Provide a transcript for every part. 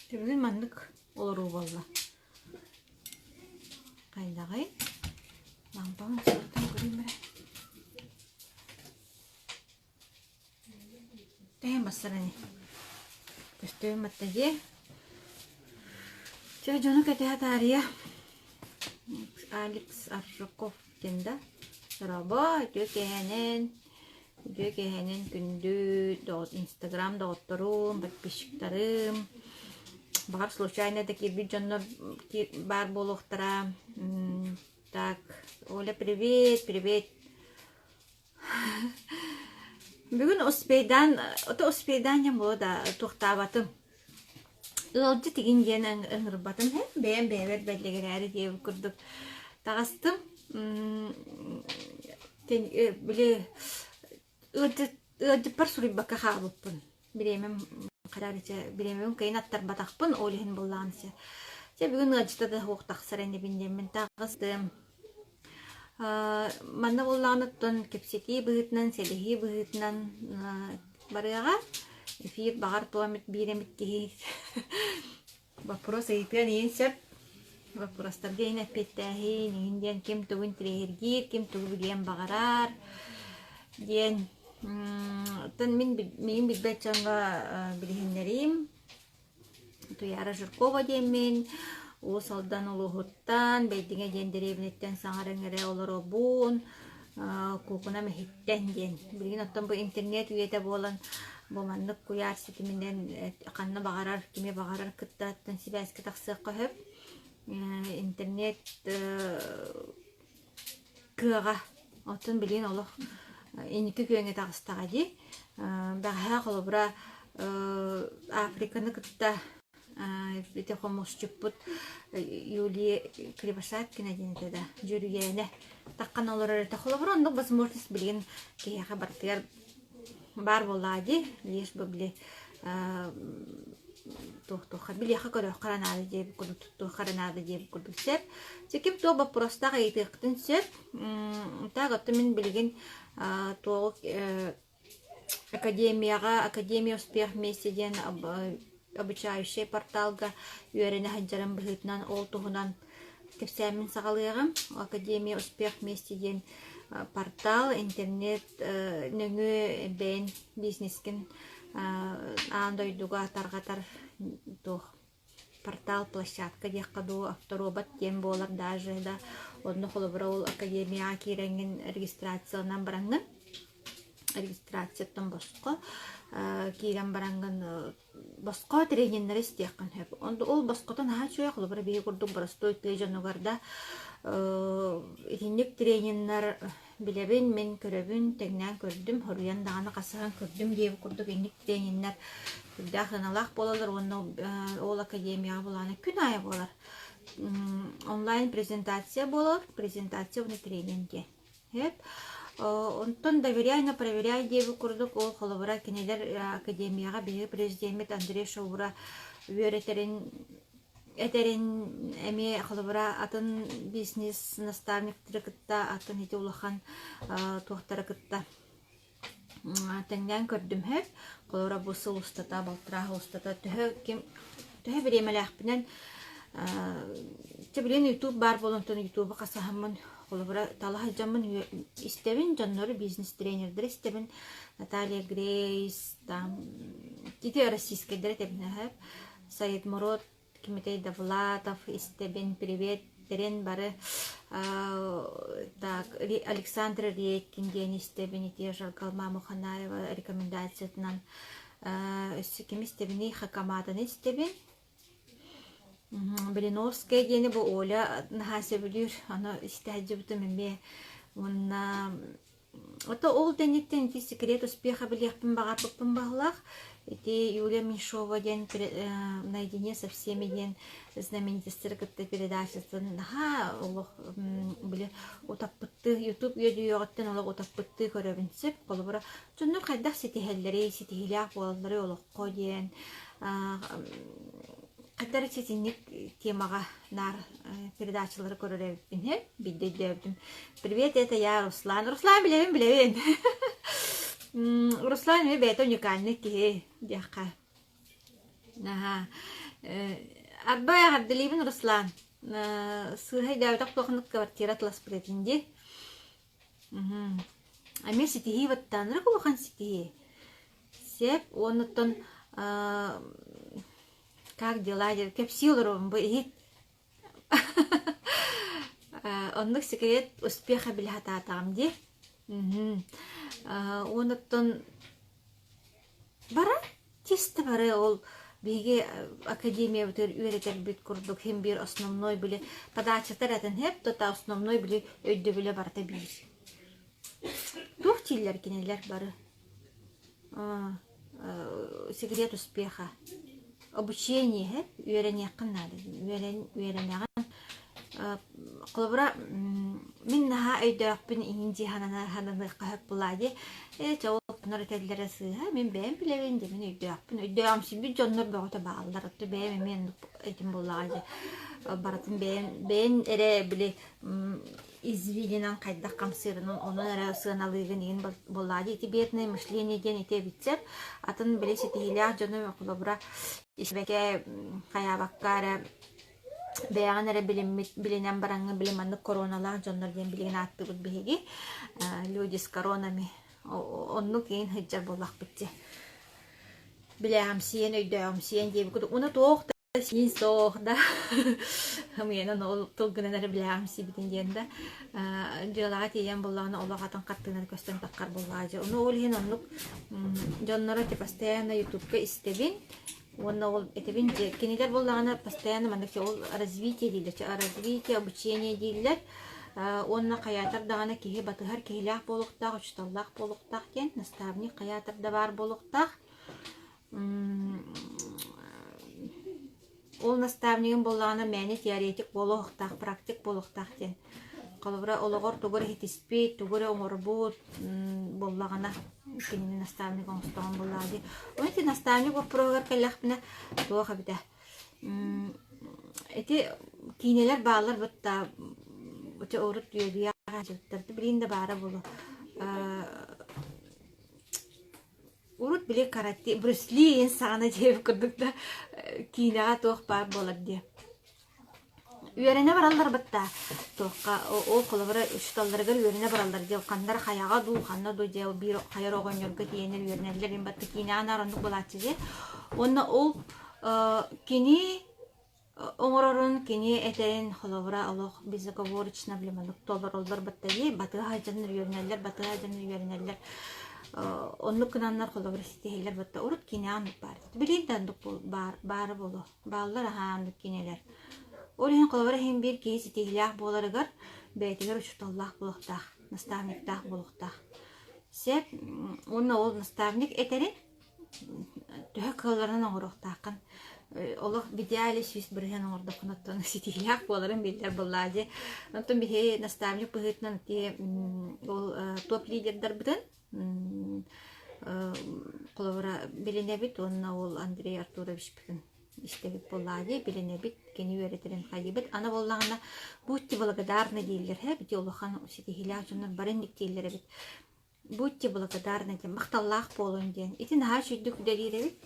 Бүгүн маннык олоруу буолла. Хайдаҕый? Лампабын сырдатан көрүүм эрэ. Тэһэн бассар ини. Көстүбүн батта дии. Чэ, дьону кэтэһэ таарыйа. Алекс Аржаков диэн да. Дорообо, үтүө киэһэнэн. Үтүө киэһэнэн күндү инстаграм доҕотторум, подписчиктарым. Баҕар случайно да киирбит дьоннор баар буолуохтара. Так, Оля, привет, привет. Бүгүн успейдаан, ото успейдаан диэн буолуо да туохтаабатым. Ыалдьыт игин диэн ыҥырбатым һэ, бэйэм бэйэбэр бэллигирээри диэбит курдук таҕыстым. Били ыалдьыт ыалдьыппар суруйбакка хаалбыппын. Бириэмэм хараарыча бириэмэбин кыайан аттарбатахпын, ол иһин буллаҕын сэ. Чэ бүгүн ыалдьыта да суох тахсар инибин диэммин таҕыстым. Манна буоллаҕына оттон кэпсэтии быһыытынан, сэлэһии быһыытынан барыаҕа. Эфир баҕар туох эмит биир эмит киһи боппуруос ыйытыан иһин сөп. Боппуруостарга иһин эппиэттээһин, иһин диэн ким тугу интэриэһиргиир, ким тугу билиэн баҕарар диэн. Оттон мин миигин билбэт дьоҥҥо билиһиннэриим. Туйаара Жиркова диэммин, Уус Алдан улууһуттан, Бэйдиҥэ диэн дэриэбинэттэн саҥаран эрэ олоробун, куукунам иһиттэн диэн. Билигин оттон бу интернет үйэтэ буолан, бу маннык куйаар ситиминэн ханна баҕарар, кими баҕарар кытта сибээскэ тахсыахха сөп. Интернет кыаҕа. Оттон билигин олох инники күөҥҥэ таҕыстаҕа дии. Бэҕэһээ холобура Африканы кытта ити хомусчуппут Юлия Кривошапкина диэн этэ да, Дьүрүйээнэ таххан олорор этэ. Холобура оннук возможность билигин киһиэхэ барытыгар баар буоллаҕа дии. Лишь бы били туох-туохха билиэхэ көрүөххэ эрэ наада диэбит курдук туттуохха эрэ наада диэбит курдук сөп. Дьэ ким туох боппуруостаах ыйытыаххытын сөп. Так оттон мин билигин туоҕу академияҕа Академия успех вместе диэн обучающай порталга үөрэнэ сылдьарым быһыытынан ол туһунан кэпсээммин саҕалыаҕым. Академия успех вместе диэн портал интернет нөҥүө бэйэн бизнескин аан дойдуга тарҕатар туох портал площадка диэххэ дуу авторобот диэн буолар даже да онно холобура ол академияҕа киирэҥҥин регистрацияланан бараҥҥын регистрацияттан босхо киирэн бараҥҥын босхо трениннэри истиэххин сөп. Ол босхото наһаа үчүгэй, холобура биһиги курдук боростуой тыа дьонугар да итинник трениннэр билэбин, мин көрөбүн, тэҥнээн көрдүм, хоруйан даҕаны хасыһан көрдүм диэбит курдук инник трениннэр сүрдээх сыаналаах буолаллар уонна ол академияҕа булаана күн аайы буолар. Онлайн презентация буолар, презентация уонна тренинг диэн. Сөп. Онтон доверяй, но проверяй диэбит курдук ол холобура кинилэр академияҕа биһиги президеммит Андрей Шоура үөрэтэрин этэрин эмиэ холобура атын бизнес наставниктары кытта атын ити улахан туохтары кытта Тэҥнээн көрдүм сөп. Холобура бу сыл устата, балтараа сыл устата төһө ким төһө бириэмэлээхпинэн чэ билигин ютуб баар буолан онтон ютубу хасыһаммын холобура тала сылдьаммын истэбин дьоннору бизнес тренердэри истэбин Наталья Грейс там ити российскайдары этэбин сөп Саид Мурод Кимитэй Довлатов истэбин привет тэрин бары так Александра Редькин диэн истэбин ити Жаргалма Муханаева рекомендациятынан өссө ким истэбиний Хакамаданы истэбин Блиновская диэни бу Оля наһаа сөбүлүүр ону истэ сылдьыбытым эмиэ уонна Ото ол кэнниттэн ити «Секрет успеха» билиэхпин баҕарбыппын баһылаах. Ити Юлия Меньшова диэн «Наедине со всеми» диэн знаменитостары кытта передачатын наһаа олох били утаппыттыы YouTube үөдүйүөҕүттэн олох утаппыттыы көрөбүн сөп. Холобура, дьоннор хайдах ситиһэллэрий, ситиһиилээх буолалларый олоххо диэн хайдах эрэ ситинник темаҕа наар передачалары көрөр эбиппин иһин биирдэ өйдөөбүтүм. Привет, это я, Руслан. Руслан билэбин, билэбин. Руслан эмиэ бэйэтэ уникальный киһи диэххэ. Аха. Арба эҕэрдэлиибин Руслан. Сыыһа өйдөөбөтөх туохунук квартира атласпыт этин дии. Эмиэ ситиһии баттаанырык улахан ситиһии. Сеп уонуттан как дела диэн кэпсии олоробун бу иһит. Оннук секрет успеха билэ сатаатаҕым дии. Уонуттан Бары, чисто бары ол биһиги академиябытыгар үөрэтэрбит курдук син биир основной били подачата эрэ атын һэп тута основной били өйдөбүлэ барыта биир. Туох дииллэр кинилэр бары? Секрет успеха. Обучение һэп үөрэниэххин наада үөрэн үөрэнэҕин Холобура, мин наһаа өйдөөхпүн иҥин дии сананыахха сөп буолаа дии. Ээ, чэ ол дьоннор этэллэрэ сыыһа, мин бэйэм билэбин дии, мин өйдөөхпүн. Өйдөөҕүмсүйбүт дьоннор бөҕөтө бааллар. Оттон бэйэм эмиэ оннук этим буоллаҕа дии. Барытын бэйэм, бэйэҥ эрэ били извилинан хайдах хамсыырынан онон эрэ сыаналыыгын игин буоллаҕа дии. Ити бедное мышление диэн ити эбит сөп. Атын били ситиһиилээх дьону холобура испэкэ хайаабакка эрэ Бэйэҕин эрэ билиммит, билинэн бараҥҥын били маннык короналаах дьоннор диэн билигин ааттыыбыт биһиги люди с коронами оннук иин сылдьар буоллахпыт дии. Билээҕимсийэн, өйдөөҕүмсүйэн диэбит курдук. Уна туох да сиин суох да ымыйанан ол тылгынан эрэ билээҕимсийбитин диэн да дьыалаҕа тиийэн буоллаҕына олох атын хартыынаны көстөн таххар буоллаҕа дьэ. Ону ол иһин оннук дьонноро типа постоянно ютубка истэбин Уонна ол этэбин дьэ кинилэр буоллаҕына постоянно маннык ол развитие дииллэр, развитие, обучение дииллэр. Уонна хайаатар даҕаны киһи батыһар киһилээх буолуохтаах, учууталлаах буолуохтаах диэн наставник хайаатар да баар буолуохтаах. Ол наставнигым буоллаҕына мээнэ теоретик буолуохтаах, практик буолуохтаах диэн. Холобура, олоҕор тугу эрэ иһитиспит, тугу эрэ оҥорбут буоллаҕына кинини наставник оҥостоҕун буоллаҕа дии. Ол ити наставник боппуруоһугар кэллэхпинэ туох эбитэ ити киинэлэр бааллар бытта ити урут үөрүйэх билигин да баара буолуо урут били карате Брюс Ли саҕана диэбит курдук да киинэҕэ туох баар буолар диye Үөрэнэ бараллар батта туохха ол холобура учууталларыгар үөрэнэ бараллар дьэ ханна эрэ хайаҕа дуу ханна дуу дьэ биир хайа эрэ оҕонньорго тиийэннэр үөрэнэллэр им батта киинэҕэ наар оннук буолааччы дии уонна ол кини оҥорорун кини этэрин холобура олох безоговорочно блин толороллор батта дии батыһа сылдьаннар үөрэнэллэр батыһа сылдьаннар үөрэнэллэр оннук гынаннар холобура ситиһэллэр батта урут киинэҕэ оннук баар билигин да оннук баар баара буолуо Бааллар аһаан кинилэр. Ол иһин холобура иһин биир киһи ситиһиилээх буоларыгар бэйэтигэр учууталлаах буолуохтаах, наставниктаах буолуохтаах. Сөп уонна ол наставник этэрин төһө кыалларынан оҥоруохтааххын. Олох в идеале 100% оҥордоххуна оттон ситиһиилээх буоларын биллэр буоллаа дии. Онтон биһи наставник быһыытынан ити ол топ-лидердарбытын Холобура, билинэбит уонна ол Андрей Артуровичпытын истэбит буоллаҕа дии, билинэбит, кини үөрэтэрин хайыыбыт. Аны буоллаҕына, будьте благодарны дииллэр, һэ, бити улахан ситиһиилээх дьоннор бары инник дииллэр эбит. Будьте благодарны диэн, махталлаах буолун диэн. Ити наһаа үчүгдүк үлэлиир эбит.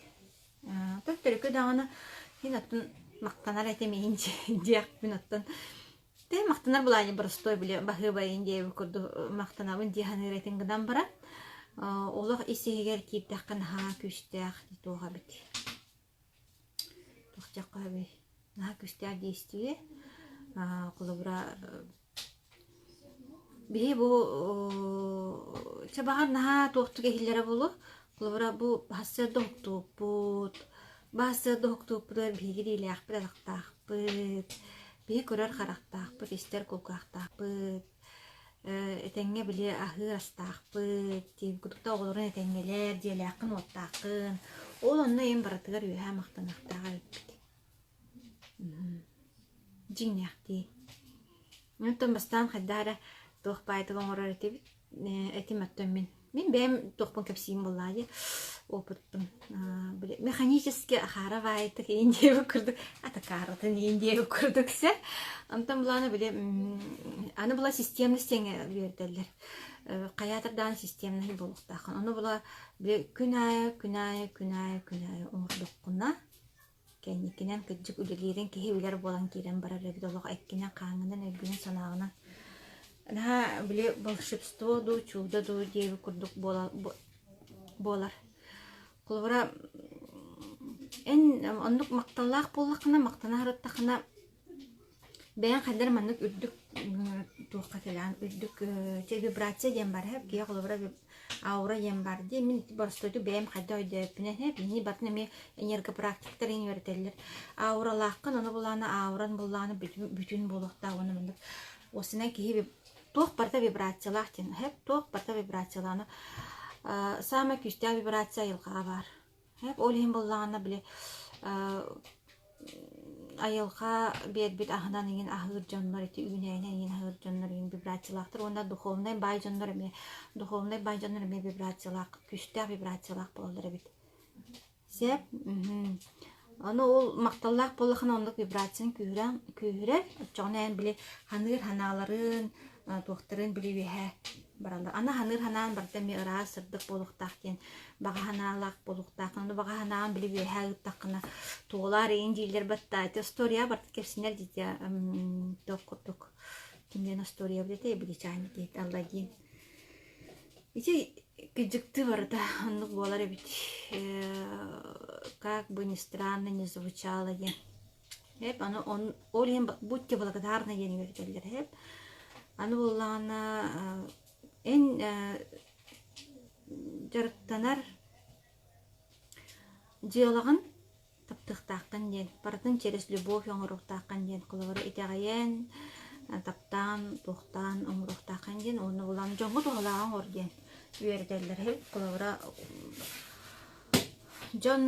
Төттөрүкү даҕаны мин оттон махтанар этим иһин диэхпин оттон Тэ махтанар былаанньа боростуой били баһыыбайын диэбит курдук махтанабын дии саныыр этин гынан баран олох ис-иһигэр киирдэххэ наһаа күүстээх туох эбит туох диэххэ эбий наһаа күүстээх действие холобура биһи бу чэ баҕар наһаа туохтук иһиллэрэ буолуо холобура бу сарсыарда уһуктууппут баһсыарда уһуктууппутугар биһиги илиилээхпит атахтаахпыт Биһи көрөр харахтаахпыт, истэр кулгаахтаахпыт, этэҥҥэ били аһыыр астаахпыт, диэн курдук да оҕолорун этэҥҥэлэр, дьиэлээххин-уоттааххын. Ол онно ийэм барытыгар үөһээ махтаныахтаах эбиппит. Дьиҥнээхтии. Онтон бастаан хайдах эрэ туох баайдык оҥорор этибит этим оттон мин мин бэйэм туохпун кэпсиим буоллаҕа дии опыппын били механически ахаара баайытык иин диэбит курдук атакааратын иин диэбит курдук сэ онтон булааны били аны була системность диэҥҥэ үөрдэллэр хайаатар даҕаны системнай буолуохтааххын ону була били күн аайы күн аайы күн аайы күн аайы оҥордоххуна. Кэнникинэн кырдьык үлэлиирин киһи билэр буолан киирэн барар эбит олох эккинэн-хааҥҥынан, өйгүнэн-санааҕынан. Наһаа били волшебство дуу, чудо дуу диэбит курдук буолар. Холобура, эн оннук махталлаах буоллаххына, махтана сырыттаххына, бэйэҥ хайдах эрэ маннык үрдүк туохха кэлэҕин, үрдүк чэ вибрация диэн баар эһэ, киһи холобура аура диэн баар дии, мин ити боростуойдук бэйэм хайдах өйдөөбүппүнэн эһэ, биһини барытын эмиэ энергопрактиктар иһин үөрэтэллэр. Ауралааххын, ону булаана ауран буллаҕына бүтүн буолуохтаах уонна маннык уосунан киһи туох барыта вибрациялаах диэн эһэ, туох барыта вибрациялаах. Саамай күүстээх вибрация айылҕаҕа баар. Ол иһин буоллаҕына били айылҕа биэрбит аһынан иҥин аһыыр дьоннор ити үүнээйинэн иҥин аһыыр дьоннор иҥин вибрациялаахтар уонна духовнай баай дьоннор эмиэ духовнай баай дьоннор эмиэ вибрациялаах күүстээх вибрациялаах буолаллар эбит. Сөп. Ону ол махталлаах буоллахына оннук вибрацияны күүһүрэн күүһүрэр. Оччоҕуна эн били ханыыр ханааларын, туохтарын били үөһэ бараллар. Аны ханыыр ханаан барыта эмиэ ыраас, сырдык буолуохтаах диэн баҕа санаалаах буолуохтаах. Ону баҕа санаан били үөһэ ыыттаххына туолаар иин дииллэр батта. Ити история барыта кэпсинэр дитя туох курдук ким диэн история билэтэ били чайник диэт Алладин. Ити кыдьыкты барыта оннук буолар эбит. Как бы ни странно не звучало диэн. Эп аны он ол иһин будьте благодарны диэн үөрэтэллэр эп. Аны буоллаҕына эн дьарыктанар дьыалаҕын таптыахтааххын диэн, барытын через любовь оҥоруохтааххын диэн, холобура итэҕэйэн, таптаан, туохтаан оҥоруохтааххын диэн уонна булан дьоҥҥо туһалааҕы оҥор диэн үөрэтэллэр үһү. Холобура, дьон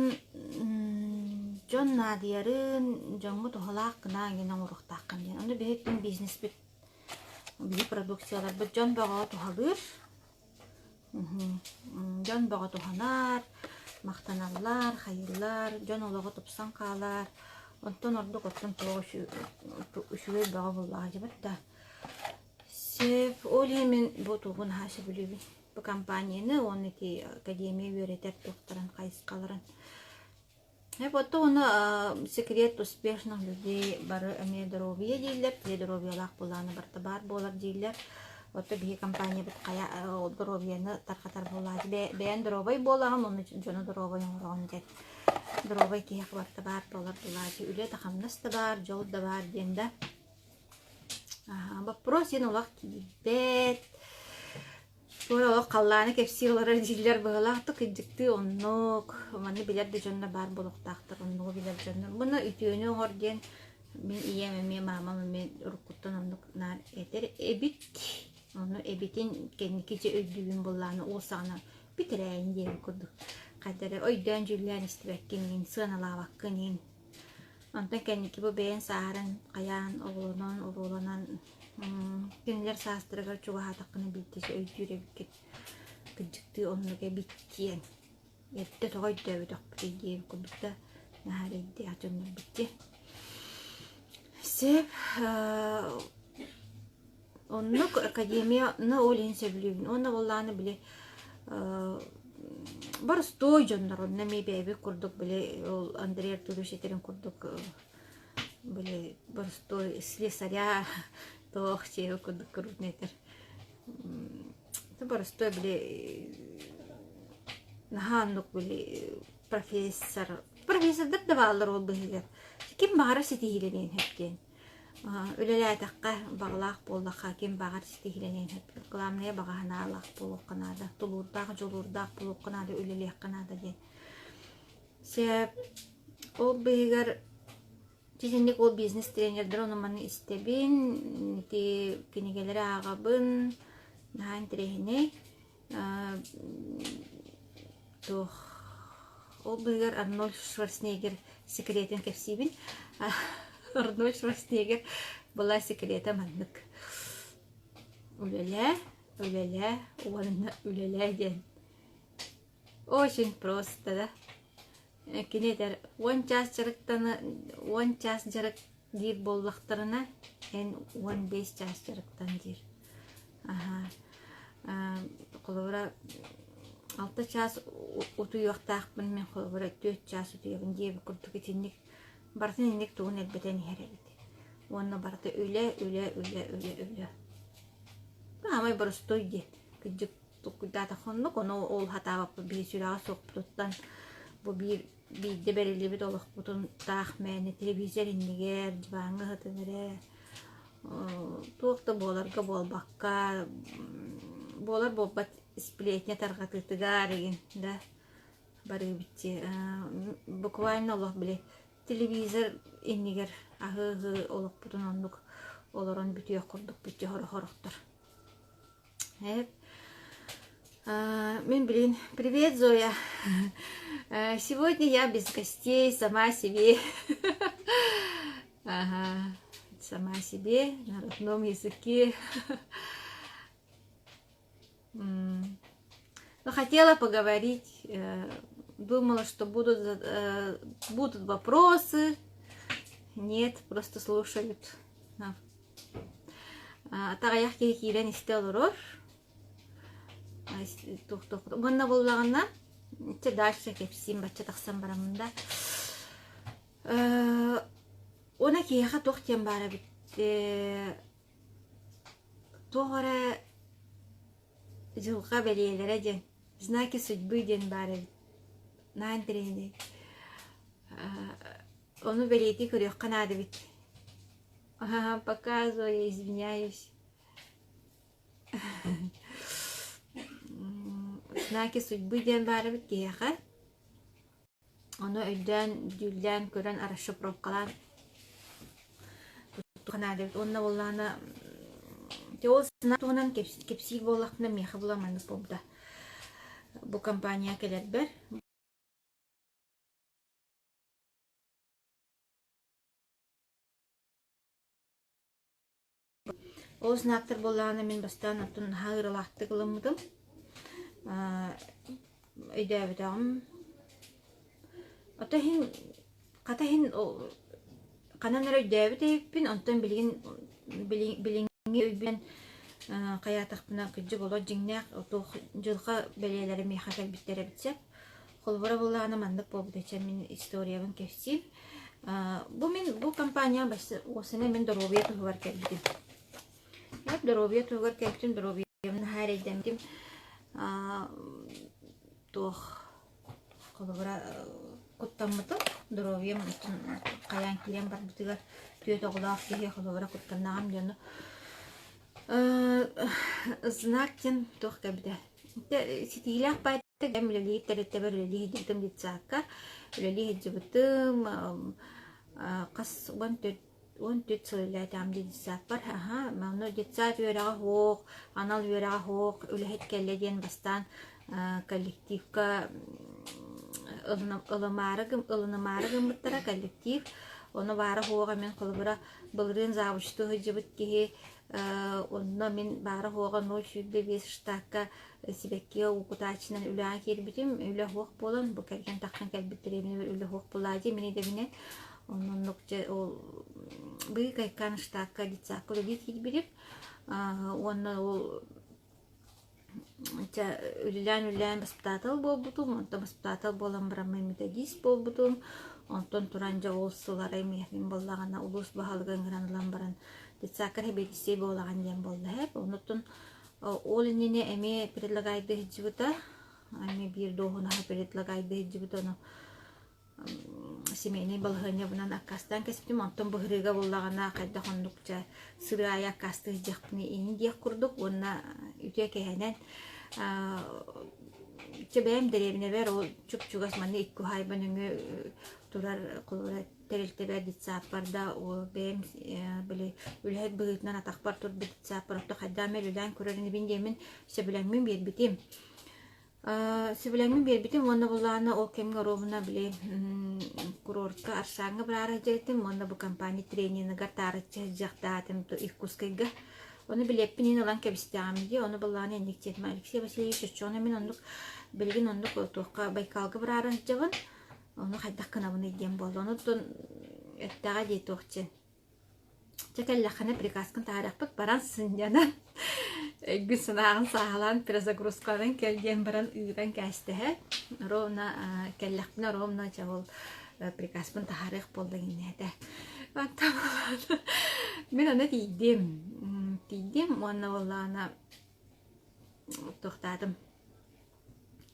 дьон наадыйарын, дьоҥҥо туһалаах гына эҥин оҥоруохтааххын диэн. Ону биһиги бизнеспит, биһиги продукцияларбыт дьон бөҕөҕө туһалыыр. Дьон бөҕө туһанар, махтаналлар, хайыыллар, дьон олоҕо тупсан хаалар. Онтон ордук оттон туох үчүгэй бөҕө буоллаҕа дьыбыт да. Сөп, ол иһин мин бу тугу наһаа сөбүлүүбүн. Бу компанияны уонна ити академия үөрэтэр туохтарын хайысхаларын. Потом уонна секрет успешных людей бары эмиэ доруобуйа дииллэр, киһи доруобуйалаах буолааны барыта баар буолар дииллэр. Ото биһи компаниябыт хайа доруобуйаны тарҕатар буолааччы. Бэйэн доруобай буолаҕын, уонна дьону доруобай оҥороҕун диэн. Доруобай киһиэхэ барыта баар буолар буолааччы. Үлэ да хамнас да баар, дьол да баар диэн да. Боппуруос диэн олох киирбэт. Туой олох халлааны кэпсии олорор дииллэр быһыылаах кырдьыктыы оннук маны билэр да дьонно баар буолуохтаахтар оннугу билэр дьоннор муна үтүөнү оҥор диэн мин ийэм эмиэ маамам эмиэ уруккуттан оннук наар этэр эбит ону эбитин кэнники дьэ өйдүүбүн буоллаҕына ол саҕана бүтэрээйин диэн курдук хайда эрэ өйдөөн дьүүллээн истибэккин иин сыаналаабаккын иин онтон кэнники бу бэйэн сааһыран хайаан оҕолонон урууланан Кинилэр саастарыгар чугаһаатаххына биирдэ өйдүүр эбиккит, кырдьыктыы оннук эбит диэн. Эрдэ тоҕо өйдөөбөтөхпүтүй диэбит курдук да наһаа эрэйдээх дьоннорбут дии. Сөп, оннук академияны ол иһин сөбүлүүбүн. Уонна буоллаҕына били боростуой дьоннор онно эмиэ бэйэбит курдук били ол Андрей Артурович этэрин курдук Били боростуой слесаря туох чиэһи курдук крупный этэр. Боростуой били наһаа оннук били профессор профессордар да бааллар ол быһыыгар. Ким баҕарар ситиһиилэниэн сөп диэн. Үлэлээтэххэ, баҕалаах буоллахха ким баҕар ситиһиилэниэн сөп. Главное баҕа санаалаах буолуохха наада, тулуурдаах, дьулуурдаах буолуохха наада, үлэлиэххэ наада диэн. Сөп. Ол быыһыгар итинник ол бизнес-тренердэр ону маны истэбин, ити кинигэлэри ааҕабын, наһаа интэриэһинэй. Туох ол быыһыгар Арнольд Шварценеггер секретин кэпсиибин. Арнольд Шварценеггер была секрета маннык. Үлэлээ, үлэлээ уонна үлэлээ диэн. Очень просто, да? Кини этэр, уон чаас дьарыктаны, уон чаас дьарык диир буоллахтарына, эн 15 чаас дьарыктан диир. Аһаа. Холобура, алта чаас утуйуохтаахпын мин холобура түөрт чаас утуйабын диэбит курдук итинник. Барытын инник тугун элбэтэн иһэр эбит. Уонна барыта үлэ, үлэ, үлэ, үлэ, үлэ. Саамай боростуой диэн. Кырдьык толкуйдаатахха оннук, ону ол сатаабаппыт биһи сүрэҕэ суохпутуттан бу биир биирдэ бэриллибит олохпутун таах мээнэ телевизор иннигэр, дьыбааҥҥа сытан эрэ туох да буоларга буолбакка буолар буолбат сплетня тарҕатыытыгар игин да барыыбыт буквально олох били телевизор иннигэр аһыы-аһыы олохпутун оннук олорон бүтүөх курдукпут дьоһоро-хорохтор. Мин блин, привет, Зоя. Сегодня я без гостей, сама себе. Ага, сама себе, на родном языке. Но хотела поговорить, э, думала, что будут, э, будут вопросы. Нет, просто слушают. Таҕайах киһи киирэн истэ олорор. Уонна буоллаҕына, чэ дальше кэпсиим, бачча тахсан бараммын да. Уонна киһиэхэ туох диэн баар эбит туох эрэ дьылҕа бэлиэлэрэ диэн знаки судьбы диэн баар эбит наһаа интэриэһинэй ону бэлиэтии көрүөххэ наада эбит пока Зоя извиняюсь знаки судьбы диэн баар эбит киһиэхэ Ону өйдөөн, дьүүллээн көрөн расшифровкалаан туттуохха наада эбит. Уонна буоллаҕына ол санаа туһунан кэпсиир буоллахпына миэхэ була маннык буолбута. Бу компания кэлэрбэр Ол знактар буоллаҕына мин бастаан оттон наһаа ыаралаахтык ылыммытым. Өйдөөбөтөҕүм. Ото иһин хата иһин ханан эрэ өйдөөбүт эбиппин, онтон билигин билиҥҥи өйбүнэн хайаатахпына кырдьык олох дьиҥнээх туох дьылҕа бэлиэлэрэ миэхэ кэлбиттэр эбит сөп. Холобура буоллаҕына маннык буолбут эчэ мин историябын кэпсиим. Бу мин бу компания уосана мин доруобуйа туһугар кэлбитим. Доруобуйа туһугар кэлбитим, доруобуйабын наһаа эрэйдэммитим. Туох холобура куттаммытым. Доруобуйам хайаан киирэн барбытыгар түөрт оҕолоох киһи холобура куттаннаҕым дьону знак диэн туох кэлбитэ. Ситиилээх баай Үлэлиир тэрилтэбэр үлэлии сылдьыбытым детсадка, үлэлии сылдьыбытым хас 14 сыл үлэлээтэҕим дии детсадпар. Аһа, онно детсад үөрэҕэ суох, анал үөрэҕэ суох үлэһит кэллэ диэн бастаан коллективка ылымаары ылынымаары гыммыттара коллектив. Ону баара суоҕа мин холобура былырыын завучтуу сылдьыбыт киһи онно мин баара суоҕа 0,25 штакка сибэккигэ уукутааччынан үлэҕэ киирбитим. Үлэ суох буолан, бу кэргэн тахсан кэлбит дэриэбинэбэр үлэ суох буолаа дии мин идэбинэн. Оннук дьэ ол быыкайкаан штакка детсадка үлэлии киирбитим. Уонна ол чэ үлэлээн-үлэлээн баспытаатал буолбутум. Онтон баспытаатал буолан бараммын методист буолбутум. Онтон туран дьэ ол сыл арай миэхин буоллаҕына улуус баһылыга ыҥыран ылан баран детсадка сэбиэдиссэй буолаҕын диэн буолла эп. Онуттан Ол иннинэ эмиэ предлагайды сылдьыбыта, эмиэ биир дуоһунаһы предлагайды сылдьыбыта, ону семейнэй балаһыанньабынан аккаастаан кэспитим. Онтон быһырыыга буллаҕына хайдах оннук дьэ сырыы аайы аккаастыы сылдьыахпыный ини диэх курдук уонна үтүө кэһэнэн чэ бэйэм дэриэбинэбэр ол чуп-чугас манна икки уһаайба нөҥүө турар холобура тэрилтэбэр детсадпар да бэйэм били үлэһит быһыытынан атахпар турбут детсадпар отто хайдах эмэ үлэлээн көрөр инибин диэммин сөбүлэҥмин биэрбитим. Сөбүлэҥмин биэрбитим уонна булаана ол кэмҥэ оруобуна били курортка Арсааҥҥа бараары сылдьыбытым уонна бу компания трениныгар таарыччы сылдьыахтаатым Иркутскайга. Ону билиэппин иһин ылан кэбистэҕим дии. Ону былаана инник диэтим Алексей Васильевич оччоҕуна мин оннук билигин оннук туохха Байкалга бараары сылдьабын. Ону хайдах гынабыный диэн буолла. Онуттан эттэҕэ дии туох диэн. Чэ кэллэххинэ приказкын таһаарыахпыт баран сынньанан. Өйгүн санааҕын сааһылаан перезагрузкаланан кэл диэн баран ыытан кээстэһэ. Ровно кэллэхпинэ ровно дьэ ол приказпын таһаарыах буолла гиннээтэ. Оттон мин онно тиийдим. Тиийдим уонна буоллаҕына туохтаатым.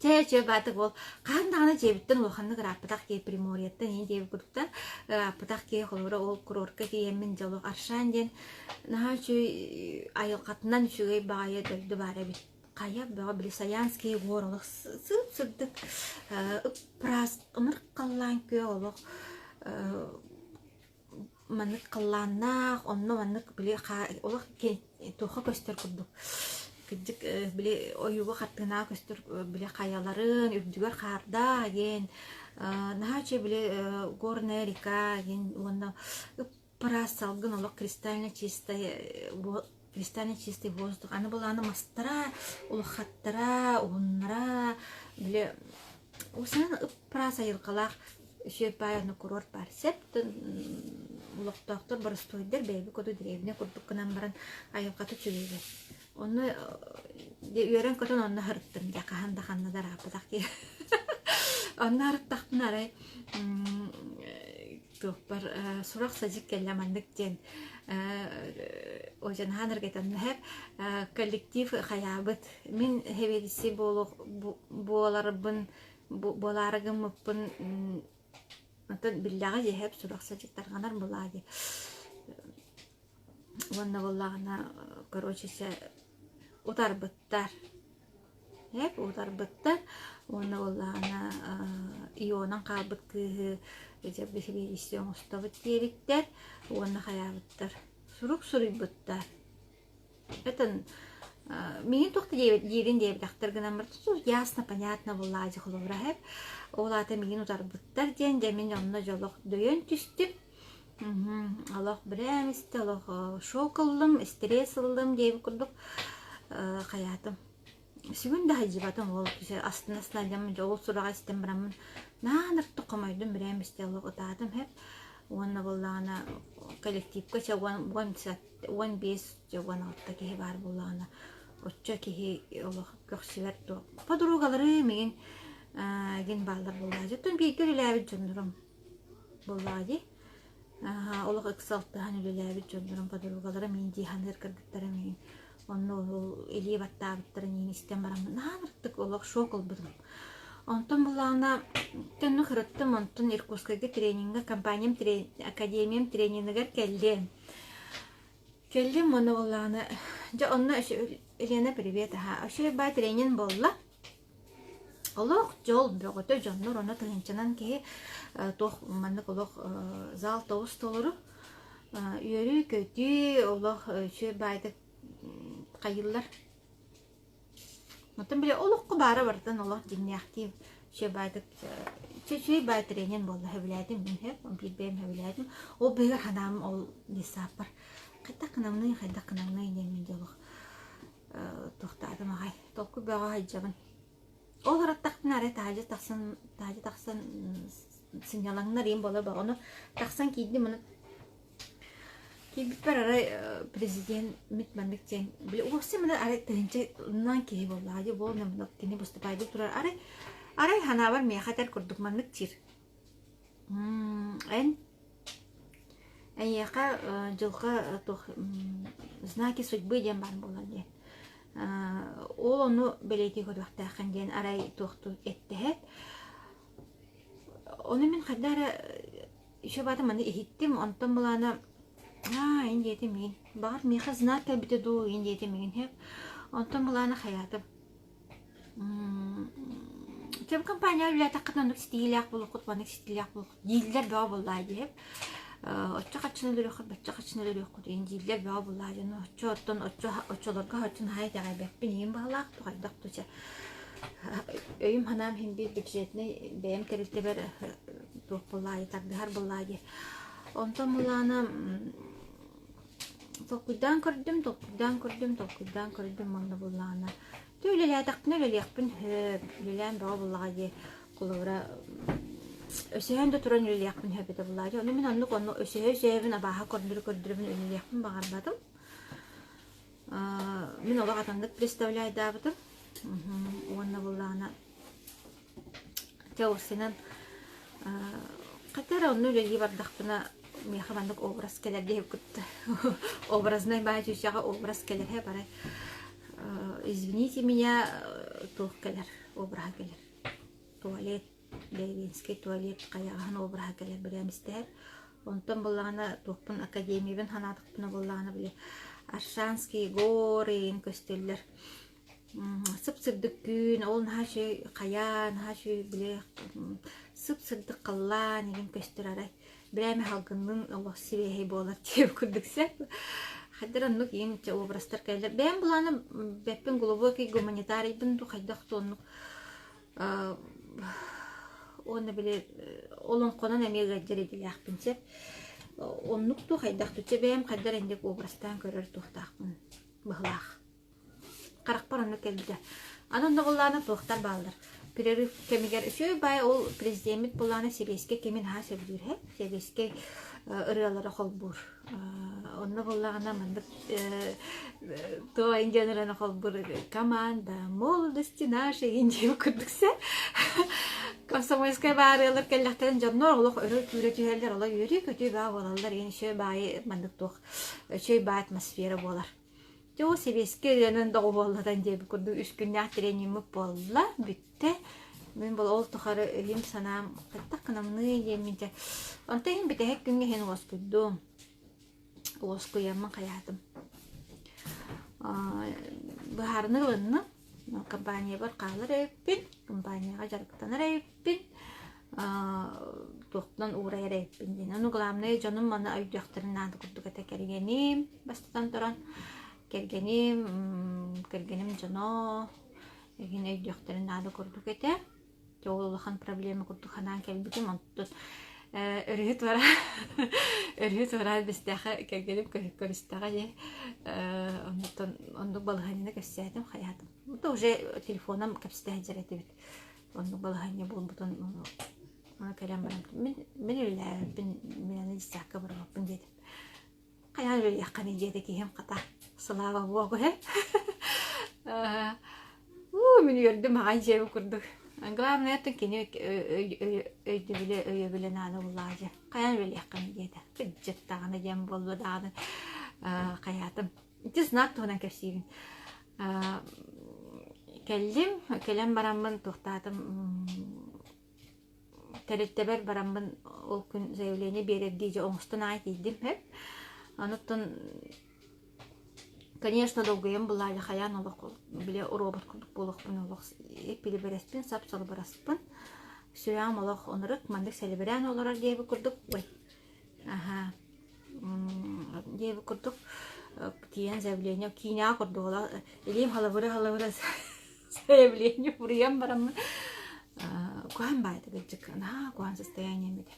Чэ, чэ, баатык уол, хаһан даҕаны дьиэбиттэн улаханнык ырааппатах киһи Приморьеттан ийэ диэбит курдуктар, ырааппатах киһи холобура ол курортка тиийэммин дьэ олох Аршан диэн наһаа үчүгэй айылҕатынан үчүгэй баҕайы дойду баар эбит. Хайа бөҕө били Саянский гор олох сып-сырдык ыппыраас ымырк халлаан күөх олох маннык халлааннаах, онно маннык били олох туохха көстөр курдук кырдьык били ойууга хартыынаҕа көстөр били хайаларын үрдүгэр хаардаах диэн наһаа үчүгэй били горная река диэн уонна ыппыраас салгын олох кристально чистая кристально чистый воздух аны былааны мастара улахаттара уһуннара били усанан ыппыраас айылҕалаах Үсүө баай онно курорт баар. Сөп олохтоохтор боростуойдар бэйэбит курдук дэриэбинэ курдук гынан баран айылҕата үчүгэйбэт. Онно үөрэн-көтөн онно сырыттым дьэ хаһан да ханна да ырааппатах киһи. Онно сырыттахпына арай туохпар сурах-садьык кэллэ маннык диэн Ожанахан эргэтэннэһэр коллектив хайаабыт мин сэбиэдиссэй буоларбын буолаары гыммыппын оттон биллэҕэ дьиэһэп сурах-садьык тарҕанар булаа дии уонна буоллаҕына короче сэ утарбыттар эп утарбыттар уонна буоллаҕына ионан хаалбыт кыыһы дьэ биһиги оҥостобут диэбиттэр уонна хайаабыттар сурук суруйбуттар Это миигин туох да диирин диэбэтэхтэр гынан баран ясно, понятно буоллаҕа дии холобура эһэп. Ол аата миигин утарбыттар диэн дьэ мин онно дьэ олох дөйөн түстүм. Олох брэм истэ олох шок ыллым, стресс ыллым диэбит курдук хайаатым. Сүгүн да сылдьыбатым ол астына астына дьэ ол сураҕы истэн бараммын наан ыртык хомойдум брэм истэ олох ытаатым эһэп. Уонна буоллаҕына коллективка чэ уон 15 дьэ 16 киһи баар буоллаҕына оччо киһи олох көхсүбэр туох подругалары мигин гин бааллар буоллаҕа дии оттон бииргэ үлэлээбит дьоннорум буоллаҕа дии олох ыкса алтыһан үлэлээбит дьоннорум подругалара мин дии саныыр кыргыттара мигин онно ол илии баттаабыттарын иин истэн бараммын наһаа ыртык олох шок ылбытым онтон буллаҕына төннү кырыттым онтон Иркутскайга тренингэ компаниям академиям тренингигэр кэллим Кэллим уонна буоллаҕына, дьэ онно Елена привет аһаа. Үчүгэй баай тренинг буолла. Олох дьол бөҕөтө дьоннор онно тыһыынчанан киһи туох маннык олох зал тоҕус толору үөрүү-көтүү олох үчүгэй баайдык хайыыллар. Оттон били олоххо баара барытын олох дьиҥнээхтии үчүгэй баайдык үчүгэй баай тренинг буолла сөбүлээтим мин сөп биир бэйэм сөбүлээтим. Ол быыһыгар санаам ол десаппар хайдах гынамный хайдах гынамный диэн мин дьэ олох туохтаатым аҕай толкуй бөҕө сылдьабын. Ол ырыттахпына арай таһырдьа тахсан таһырдьа тахсан сынньалаҥнар иим буола ону тахсан киирдим ону Киирбиппэр арай президент маннык диэн били уопсай маны арай тыһыынчанан киһи буоллаҕа дии буол маннык кини выступайдыы турар арай арай санаабар миэхэ этэр курдук маннык диир эн эйиэхэ дьылҕа туох знаки судьбы диэн баар буолар диэн ол ону бэлиэтии көрүөхтээххин диэн арай туохтуу эттэһэт ону мин хайдах эрэ Еще баатым маны иһиттим, онтон былаана аа ин диэтим миин. Баҕар миэхэ знак кэлбитэ дуу ин диэтим миин хэп. Онтон былаана хайаатым. Тем компания үлэлээтэххитинэ оннук ситиһиилээх буолуоххут, маннык ситиһиилээх буолуоххут дииллэр бөҕө буоллаа диэп. Оччо хаччыны өлөрүөххүт, бачча хаччыны өлөрүөххүт диэн дииллэр бөҕө буоллаа диэн. Оччо оттон оччо оччолорго оччо наһаа итэҕэйбэппин иһин баһылаах хайдах туча Өйүм-санаам иһин биир бюджетнай бэйэм тэрилтэбэр туох буоллаайы тардыһар буоллаайы. Онтон булаана толкуйдаан көрдүм, толкуйдаан көрдүм, толкуйдаан көрдүм уонна буллаҕына Дьэ үлэлээтэхпинэ үлэлиэхпин сөп, үлэлээн бөҕө буллаҕа дии. Холобура өсөһөн да туран үлэлиэхпин сөп этэ буллаҕа дии. Ону мин оннук онно өсөһө-өсөһөбүн абааһы көрдөрө-көрдөрөбүн үлэлиэхпин баҕарбатым. Мин олох атыннык представляйдаабытым. Уонна буоллаҕына Чэ, хата эрэ онно үлэлии бардахпына миэхэ маннык образ кэлэр диэбит кытта образнай баай чүүчэҕэ образ кэлэр ээ барай извините меня туох кэлэр обраһа кэлэр туалет Ленинскэй туалет хайаҕаһын обраһа кэлэр бирэмистэһэр онтон буоллаҕына туохпун академиябын санаатахпына буоллаҕына били Аршанские горы көстөллөр Сып-сырдык күн, ол наһаа үчүгэй хайа, наһаа үчүгэй били сып-сырдык халлаан игин көстөр арай. Бирээмэ салгынныын олох сибиэһэй буолар диэбит курдук сөп. Хайдах оннук иин чэ образтар кэллэр. Бэйэм былаана бэппин глубокий гуманитарийбын дуу хайдах да оннук уонна били олоҥхонон эмиэ ыалдьар идэлээхпин сөп. Оннук дуу хайдах дуу чэ бэйэм хайдах эрэ инник образтаан көрөр туохтаахпын быһылаах. Харахпар онно кэлбитэ. Аны онно буоллаҕына туохтар бааллар. Перерыв кэмигэр үчүгэй баай ол президеммит буоллаҕына сэбиэскэй кэмин аһаа сөбүлүүр һэ. Сэбиэскэй ырыалары холбуур. Онно буоллаҕына маннык туо индиан ырыаны холбуур команда молодости нашей Индии курдук сэ. Комсомольскай баарыалар кэллэхтэрин дьоннор олох өрө күүрэ түһэллэр, олох үөрүү-көтүү баа буолаллар, иин үчүгэй баайы маннык туох үчүгэй баай атмосфера буолар. Дьэ ол сэбиэскэй ырыанан доҕуһуоллатан диэбит курдук үс күннээх тренингмит буолла, бүттэ. Мин бол ол тухары өйүм-санаам хайдах гынаммыный диэммин дьэ онтон иһин бүтэһик күҥҥэ иһин уоскуйдум. Уоскуйаммын хайаатым. Быһаарыныы ылынным. Компаниябар хаалар эбиппин, компанияҕа дьарыктанар эбиппин, туохтан уурайар эбиппин диэн. Ону главное дьонум маны өйдүөхтэрин наада курдук этэ кэргэним бастатан туран кэргэним кэргэним дьоно эҥин өйдүөхтэрин наада курдук этэ. Дьэ ол улахан проблема курдук санаан кэлбитим. Онтон өрүһү туора өрүһү туораан бистээхэ кэргэним көрүстэҕэ дии. Онтон оннук балаһыанньаны кэпсээтим хайаатым. Это уже телефоном кэпсэтэ сылдьар этибит. Оннук балаһыанньа буолбутун ону кэлэн баран мин мин үлэлээбиппин мин аны десятка барбаппын диэтим. Хайаан үлэлиэххиний диэтэ киһим хата слава богу ээ. Уу, мин үөрдүм аҕай дьиэбин курдук. Главное, оттон кини өйдөбүлэ өйөбүлэ наада буллаҕа дьэ. Хайаан үлэлиэххиний диэтэ. Кырдьык даҕаны диэн буолла даҕаны хайаатым. Ити знак туһунан кэпсиибин. Кэллим, кэлэн бараммын туохтаатым тэрилтэбэр бараммын ол күн заявление биэрэрдии дьэ оҥостон аай тиийдим һэп. Онуттан конечно долгуйан булаайа хайаан олох бile робот курдук буолуохпун олох эппилибэрэспин сап-салыбыраспын сүрэҕим олох онорут маннык сэлибирээн олорор диэбит курдук ой аха диэбит курдук тиийэн заявление киинэҕэ курдук олох илиим халабыра-халабыра заявление буруйан бараммын куһаҕан баайда кырдьык наһаа куһаҕан состоянием этэ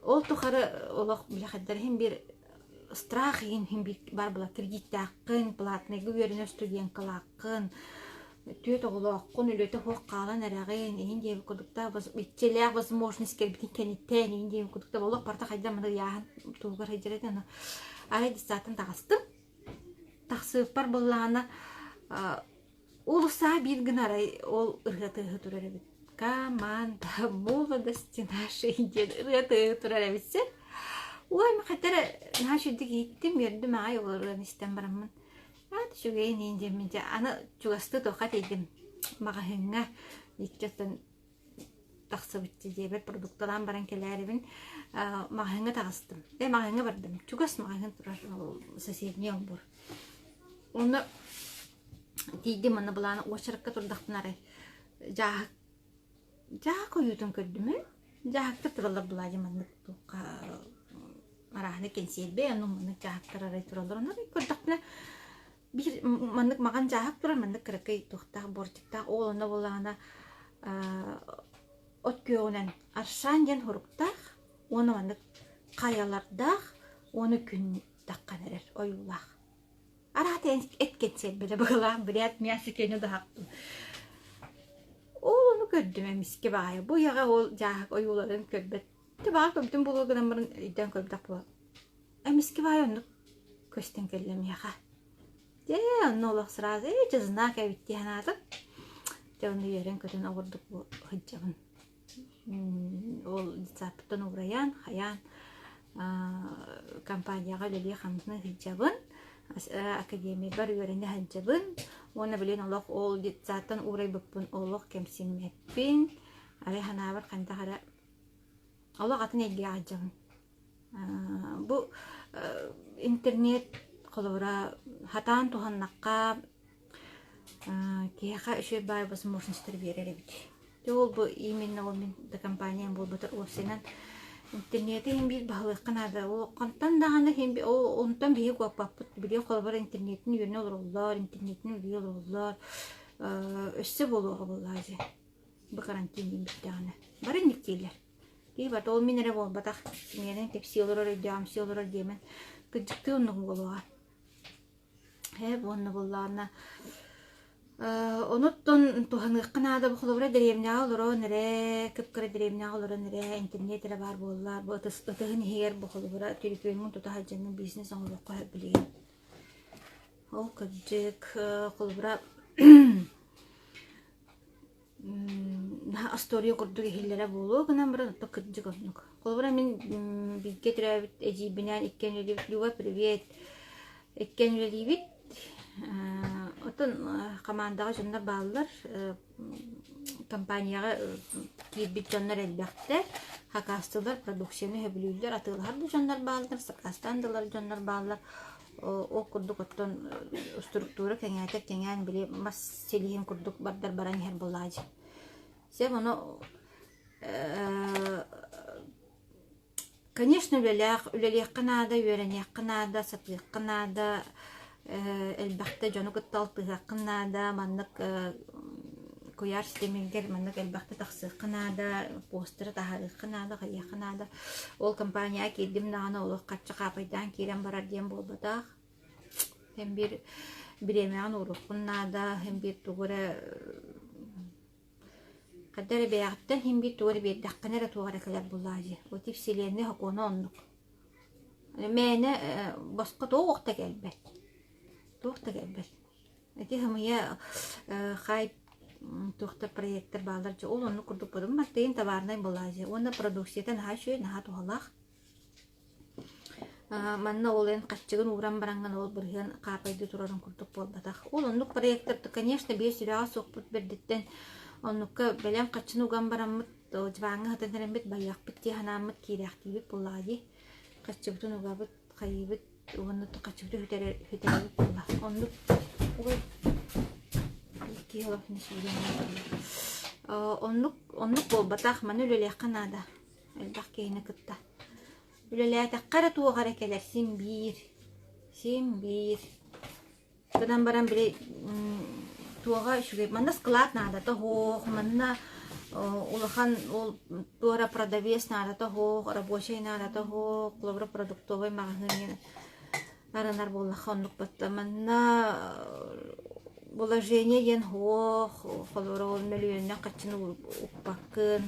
ол тухары олох билэхэттэр иһин биир страх иһин иһин биир бар була кредиттээххин платныйга үөрэнэр студенткалааххын түөрт оҕолооххун үлэтэ суох хаалан эрэҕин иһин диэбит курдуктаах иччилээх возможность кэлбитин кэнниттэн иһин диэбит курдуктаах олох барыта хайдах маны ыйааһын туһугар сылдьар этэ арай детсадтан таҕыстым Тахсыыппар буоллаҕына уулуссаҕа биир гына арай ол ырыа тыаһа турар эбит. Команда молодости нашей диэн ырыа тыаһа турар эбит син. Ой, хайда эрэ наһаа үчүгдүк иһиттим, үөрдүм аҕай ол ырыаны истэн бараммын. Аат үчүгэйин иин диэммин дьэ аны чугастыы туохха тиийдим маҕаһыыҥҥа икки оттон тахсыбычча дьиэбэр продукталаан баран кэлээрибин маҕаһыыҥҥа таҕыстым. Э маҕаһыыҥҥа бардым. Чугас маҕаһыын турар соседний олбуор. Онно тиийдим онно былаана уочаракка турдахпына арай дьааһык дьааһык ойуутун көрдүм ээ. Дьааһыктар тураллар былаадьы маннык туохха арааһына кэнсиэрбэ онно маннык дьааһыктар арай тураллар. Онно көрдөхпүнэ Биир маннык маҕан дьааһык турар, маннык кыракый туохтаах бортиктаах ол онно буоллаҕына от күөҕүнэн Аршан диэн суруктаах уонна маннык хайалардаах уонна күн таххан эрэр ойуулаах. Араата эт кэнсиэрбэлэ быһыылаах бүрээт мясо киэнэ даһахпын. Ол ону көрдүм эмискэ баҕайы. Бу үйэҕэ ол дьааһык ойууларын көрбөт. Баҕар көрбүтүм буолуо гынан баран өйдөөн көрбөтөх буолан. Эмискэ баҕайы оннук көстөн кэллэ миэхэ. Дьэ, онно олох сразу ээ, дьэ знак эбит дии санаатым. Дьэ, онно үөрэн-көтөн оҕурдук сылдьабын. Ол детсадпыттан уурайан, хайаан компанияҕа үлэлии-хамсыы сылдьабын. Академиябар үөрэнэ сылдьабын. Уонна билигин олох ол детсадтан уурайбыппын олох кэмсиммэппин. Арай санаабар хайдах эрэ олох атын эйгэҕэ сылдьабын. Бу интернет холобура хатаан туһаннахха киһиэхэ үчүгэй баай возможностары биэрэр эбит. Дьэ ол бу именно ол мин да компаниям буолбата уопсайынан интернети иһин биир баһылыахха наада. Ол хантан даҕаны иһин ол онтон биһиги куоппаппыт. Били холобура интернетин үөрэнэ олороллор, интернетин үлэлии олороллор. Өссө буолуоҕа буоллаҕа дьэ. Бу карантин диэн бүттэҕинэ. Бары инник дииллэр. Киһи барыта ол мин эрэ буолбатах. Миэнэн кэпсии олорор, өйдөөҕүмсүйэ олорор диэмэн. Кырдьыктыы оннук буолуоҕа. Ээ уонна буоллаҕына онуттан туһаныахха наада бу холобура дэриэбинэҕэ олорон эрэ кып-кыра дэриэбинэҕэ олорон эрэ интернет эрэ баар буоллар бу ытыс ытыһын иһигэр бу холобура төлөпүөҥҥүн тута сылдьаҥҥын бизнес оҥоруохха сөп билигин. Ол кырдьык холобура Наһаа остуоруйа курдук иһиллэрэ буолуо гынан баран, оттон кырдьык оннук. Холобура, мин бииргэ төрөөбүт эдьиийбинээн иккиэн үлэлиибит. Люба, привет! Иккиэн үлэлиибит. Оттон хамаандаҕа дьоннор бааллар. Компанияҕа киирбит дьоннор элбэхтэр. Хакаастыылар, продукцияны сөбүлүүллэр, атыылаһар да дьоннор бааллар, сакаастаан да ылар дьоннор бааллар. Ол курдук оттон структура кэҥээтэр кэҥээн били мас силиһин курдук бардар баран иһэр буоллаҕа дии. Сеп ону конечно үлэлээх үлэлиэххэ наада, үөрэниэххэ наада, сатыахха наада, элбэхтэ дьону кытта алтыһыахха наада, маннык куйаар ситимигэр маннык элбэхтэ тахсыахха наада, постеры таһаарыахха наада, хайыахха наада. Ол компанияҕа киирдим даҕаны олох харчы хаапайдаан киирэн барар диэн буолбатах. Һин биир бириэмэҕин ууруоххун наада, һин биир тугу эрэ хайда эрэ бэйэҕиттэн һин биир тугу эрэ биэрдэххинэ эрэ туох эрэ кэлэр буоллаҕа дии. Вот и вселенная сокуона оннук. Мээнэ босхо туох да кэлбэт. Туох да кэлбэт. Ити сымыйа хайп туохтар проектар бааллар дьэ ол оннук курдук бодум мартыйын товарнай балаазия уонна продукцията наһаа үчүгэй наһаа туһалаах манна ол эн хаччыгын ууран бараҥҥын ол бырыһыан хаапайдыы турарын курдук буолбатах ол оннук проектар конечно биир сүрэҕэ суохпут бэрдиттэн оннукка бэлэм хаччыны уган бараммыт диваҥҥа сытан эрэммит байыахпыт дии санааммыт киирээхтиибит буоллаҕа дии хаччыбытын угабыт хайыыбыт уонна хаччыбыты сүтэрэр буолла. Оннук ой киһи олохтун оннук оннук буолбатах маны үлэлиэххэ наада элбэх киһини кытта үлэлээтэххэ эрэ туох эрэ кэлэр син биир син биир Гынан баран били туоҕа үчүгэй манна склад наадата суох, манна улахан ол туора продавец наадата суох, рабочай наадата суох, холобура продуктовай маҕаһыын арынар буоллахха оннук батта. Манна Положение диэн суох, холобура ол мөлүйүөннээх харчыны укпаккын,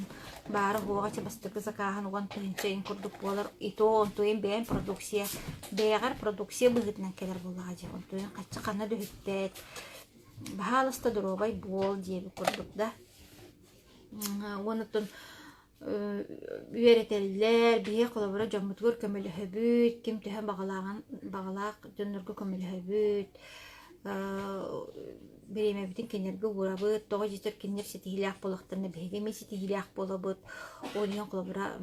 баара суоҕа чэ бастакы закаһын уган тыһыынча иҥ курдук буолар, и то онтуйун бэйэҥ продукция, бэйэҕэр продукция быһыытынан кэлэр буоллаҕа дии, онтуйун харчы ханна да үһүппэт, баһаалыста доруобай буол диэбит курдук да. Уонна оттон үөрэтэллэр, биһиги холобура дьоммутугар көмөлөһөбүт, ким төһө баҕалааҕын баҕалаах дьоннорго көмөлөһөбүт, бириэмэбитин кинилэргэ уурабыт, тоҕо диэтэр кинилэр ситиһиилээх буоллахтарына биһиги эмиэ ситиһиилээх буолабыт. Ол иһин холобура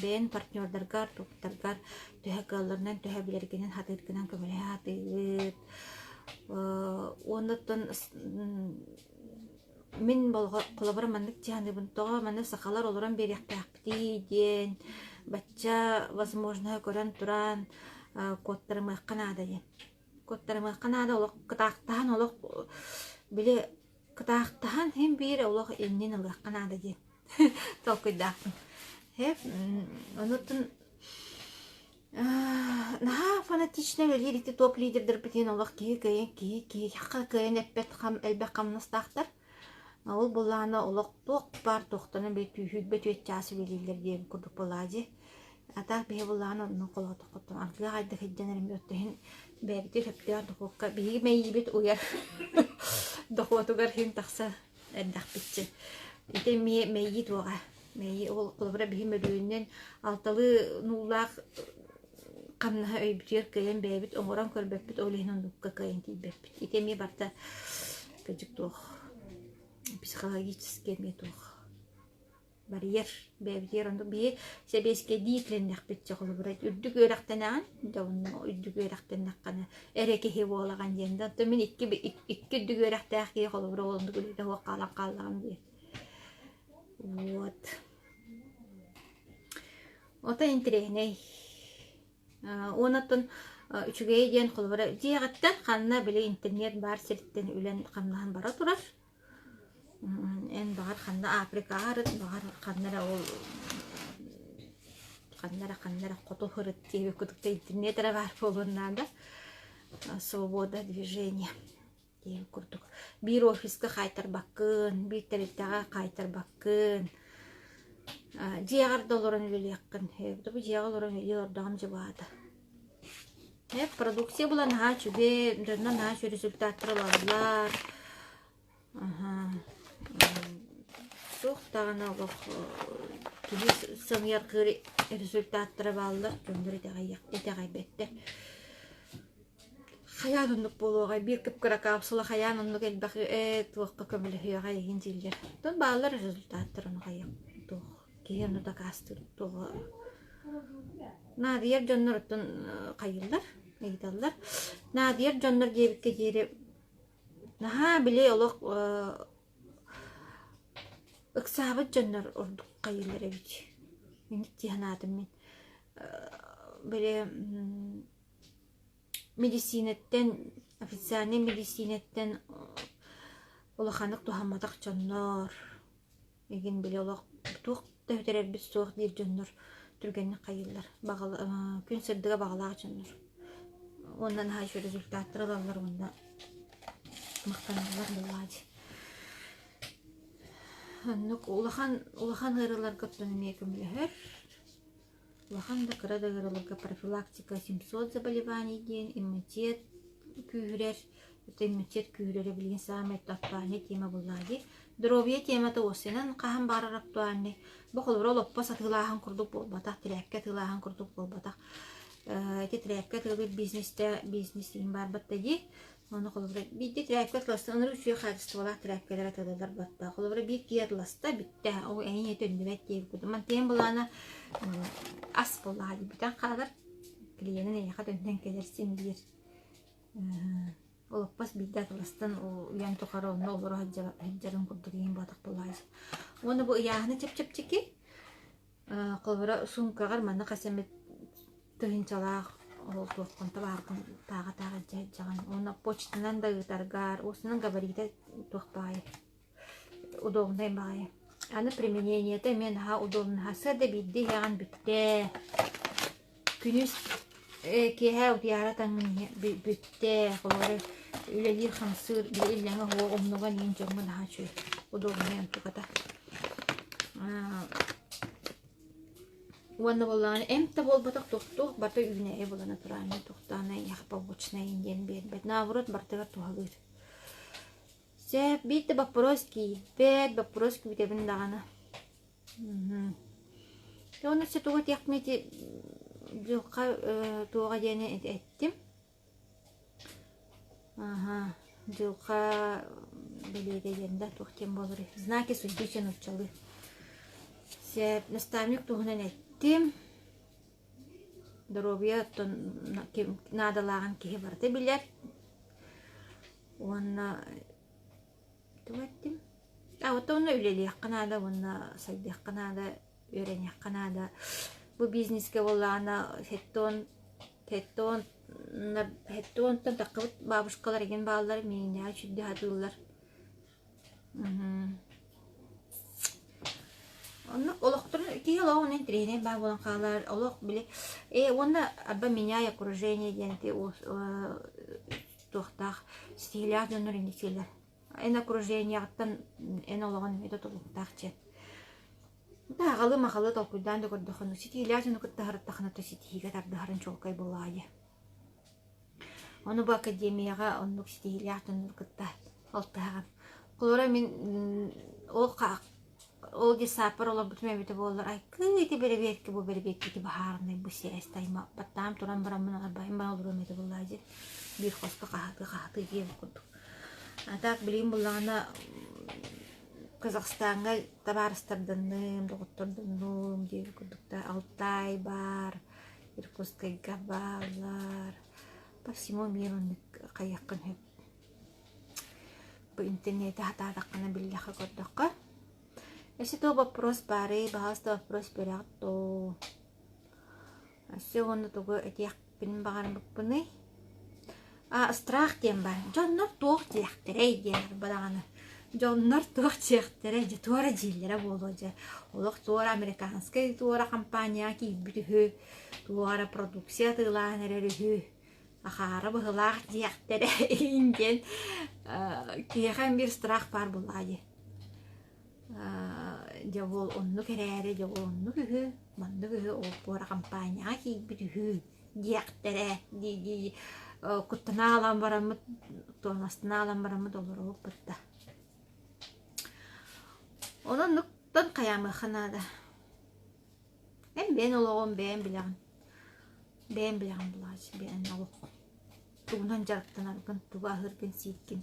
бэйэн партнердаргар, туттаргар төһө кыалларынан, төһө билэргинэн, сатыыргынан көмөлөһө сатыыбыт. Уонна оттон Мин холобура маннык дьаһаныбын тоҕо манна сахалар олорон биэриэхтээхпитий диэн бачча возможноһы көрөн туран куоттарымыахха наада диэн. Куоттарымыахха наада олох кытаахтаһан олох били кытаахтаһан син биир олох иннин ылыахха наада диэн толкуйдаахпын. Онуттан Наһаа фанатично үлэлиир ити топ лидердэрбитин олох киһи кыайан киһи киһиэхэ кыайан эппэт хам элбэх хамнастаахтар. Ол былаана олох туох баар туохтанан били түүһүүрбэ түөрт чаас үлэлииллэр диэн курдук буолаа дии. Атаах биһи буллаҕына онно холоотоххоттон аргыа хайдах илдьэн эрэн иһин бэйэбитигэр сөптөөх дохуокка биһиги мэйиибит уйар дохуотугар иһин тахса эрдэхпитчи. Ити эмиэ мэйии туоҕа. Мэйии ол холобура биһи мөлүйүөнүнэн алталыы нуулаах хамнаһа өйбүтүгэр кыайан бэйэбит оҥорон көрбөппүт, ол иһин оннукка кыайан тиийбэппит. Ити эмиэ барыта кырдьык туох психологически эмиэ туох барыйар бэйэбитигэр оннук биһи сэбиэскэйдии иитилиннэхпит дьэ холобура үрдүк үөрэхтэнэҕин дьэ онно үрдүк үөрэхтэннэххинэ эрэ киһи буолаҕын диэн да оттон мин икки икки үрдүк үөрэхтээх киһи холобура ол оннук үлэтэ суох хаалан хааллаҕым дии вот Отой интэриэһинэй. Уонна оттон үчүгэйэ диэн холобура дьиэҕиттэн ханна били интернет баар сириттэн үлэн хамнаһан бара турар. Эн баҕар ханна Африкаҕа ырыт, баҕар ханна эрэ ол ханна эрэ ханна эрэ хоту ырыт диэбит курдук интернет эрэ баар буолуон наада. Свобода движения. диэн курдук. Биир офиска хаайтарбаккын, биир тэрилтэҕэ хаайтарбаккын, дьиэҕэр да олорон үлэлиэххин. Бу дьиэҕэ олорон үлэлии олордоҕум дьыбаата. Продукция була наһаа үчүгэй, дьонно наһаа үчүгэй результаттар ылаллар. Суох даҕаны олох киһи сымыйаргыыр результаттара бааллар, дьоннор итэҕэйбэттэр. Хайаан оннук буолуоҕай, биир кып-кыра капсула хайаан оннук элбэх ээ туохха көмөлөһүөҕэй иһин дииллэр. Оттон бааллар результаттар ону хайа туох киһи ону дакаастыыр туоҕа наадыйар дьоннор оттон хайыыллар, ыйыталлар. Наадыйар дьоннор диэбиккэ диэри наһаа били олох ыксаабыт дьоннор ордук хайыыллар эбит. Инник дии санаатым мин. Били Медициинэттэн, официальнай медициинэттэн улаханнык туһамматах дьоннор, игин били олох туох да бүтэрэрбит суох диир дьоннор түргэнник хайыыллар, күн сырдыга баҕалаах дьоннор. Уонна наһаа үчүгэй результаттары ылаллар уонна махтаналлар буоллаҕа дии. Оннук улахан улахан ыарыыларга оттон эмиэ көмөлөһөр. Улахан да кыра да ыарыыларга профилактика 700 заболеваний диэн иммунитет күүһүрэр. Это иммунитет күүһүрэрэ билигин саамай актуальнай тема буоллаҕа дии. Здоровье темата уопсайынан хаһан баҕарар актуальнай. Бу холобура олоппос атыылааһын курдук буолбатах, тирээпкэ атыылааһын курдук буолбатах. Ити тирээпкэ атыылыыр бизнестэ бизнес иһин баарбат да дии. Ону холобура биирдэ тирээпкэ атыласта, ынырык үчүгэй хаачыстыбалаах тирээпкэлэр атыылыыллар батта. Холобура биир киһи атыласта, бүттэ, ол эйиҥ төннүбэт диэбит курдук. Мантыйан былаана ас буоллаҕа дии бүтэн хаалар. Клиенин эйиэхэ төннөн кэлэр син биир. Олоппос биирдэ атыластан уйан тухары онно олоро сылдьарын курдук иһин буотах буоллаҕа. Уонна бу ыйааһына чэп-чэпчэки. Холобура суумкаҕар манна хас эмит тыһыынчалаах ол туоххун табааргын тааҕа-тааҕа илдьэ сылдьаҕын уонна почтанан да ыытаргар уосунан габарита туох баҕайы удобнай баҕайы аны применениета эмиэ наһаа удобно сыа да биирдэ иһэҕин бүттэ күнүс киэһэ утуйаары таҥҥын бүттэ холобура үлэлиир хамсыыр били иллэҥэ оһуох умнуган иин дьоҥҥо наһаа үчүгэй удобнай онтуката Уонна буоллаҕына эмп да буолбатах туох-туох барыта үүнээйи буолан натуральнай туохтаана эйиэхэ побочнай диэн биэрбэт. Наоборот барытыгар туһалыыр. Сөп, биир да боппуруос киирбэт, боппуруос күүтэбин даҕаны. Уонна өссө тугу этиэхпиний ити дьылҕа туоҕа диэни эттим. Аха, дьылҕа бэлиэтэ диэн да туох диэн буоларый? Знаки судьбы диэн нууччалыы. Сөп, наставник туһунан эттим. Доруобуйа оттон наадалааҕын киһи барыта билэр. Уонна тугу эттим? А вот онно үлэлиэххэ наада уонна сайдыахха наада, үөрэниэххэ наада. Бу бизнескэ буоллаҕына хеттон хеттон хеттонтон таххыбыт бабушкалар игин бааллар мииннээх үчүгдүү сатыыллар. Оннук олохторун киһи олоҕун интэриэһинэй баар буолан хаалар. Олох били э уонна арба меняй окружение диэн ити туохтаах ситиһиилээх дьоннор инник Эн окружениеҕыттан эн олоҕун эмиэ тутулуктаах дьиэн. Аҕалы-махалы толкуйдаан да көрдөххүнэ, ситиилээх дьону кытта сырыттаххына то ситиһиигэ тардыһарын чуолкай буоллаҕа дии. Ону бу академияҕа оннук ситиһиилээх дьону кытта алтыһаҕын. Холобура мин ол ол детсадпар олорбутум эбитэ буоллар, айкыы ити бэрэбиэркэ бу бэрэбиэркэ ити баһаарынай бу сээс тайма баттаам туран бараммын арбайым баран олоруом этэ буоллаа дии. Биир хоско хаһатыы хаһатыы диэбит курдук. А так билигин буллаҕына Казахстаҥҥа табаарыстарданным, доҕоттордоннум диэбит курдук да Алтай баар, Иркутскайга бааллар. По всему миру оннук хайыаххын сөп. Бу интернети хатаатаххына биллэххэ көрдөххө. Өссө туох вопрос баарый, баһаалыста вопрос биэрэҕит дуу? Өссө уонна тугу этиэхпин баҕарбыппыный? А, страх диэн баар. Дьоннор туох диэхтэрэй диэн бадаҕаны. Дьоннор туох диэхтэрэй, дьэ туора дииллэрэ буолуо дьэ. Олох туора американскай туора компанияҕа киирбит үһү, туох эрэ продукция атыылаан эрэр үһү, ахаара быһылаах диэхтэрэ иһин диэн киһиэхэ биир страх баар буоллаҕа дии. Дьэ ол оннук эрээри, дьэ ол оннук үһү, маннык үһү, ол туора компанияҕа киирбит үһү диэхтэрэ дии-дии куттана аалан бараммыт, туонастана аалан бараммыт олоробуппут да. Онон оннуктан хайаамыахха наада. Эн бэйэн олоҕун бэйэн билэҕин. Бэйэн билэҕин булааччы бэйэн олоххун. Тугунан дьарыктанаргын, тугу аһыыргын-сииргин.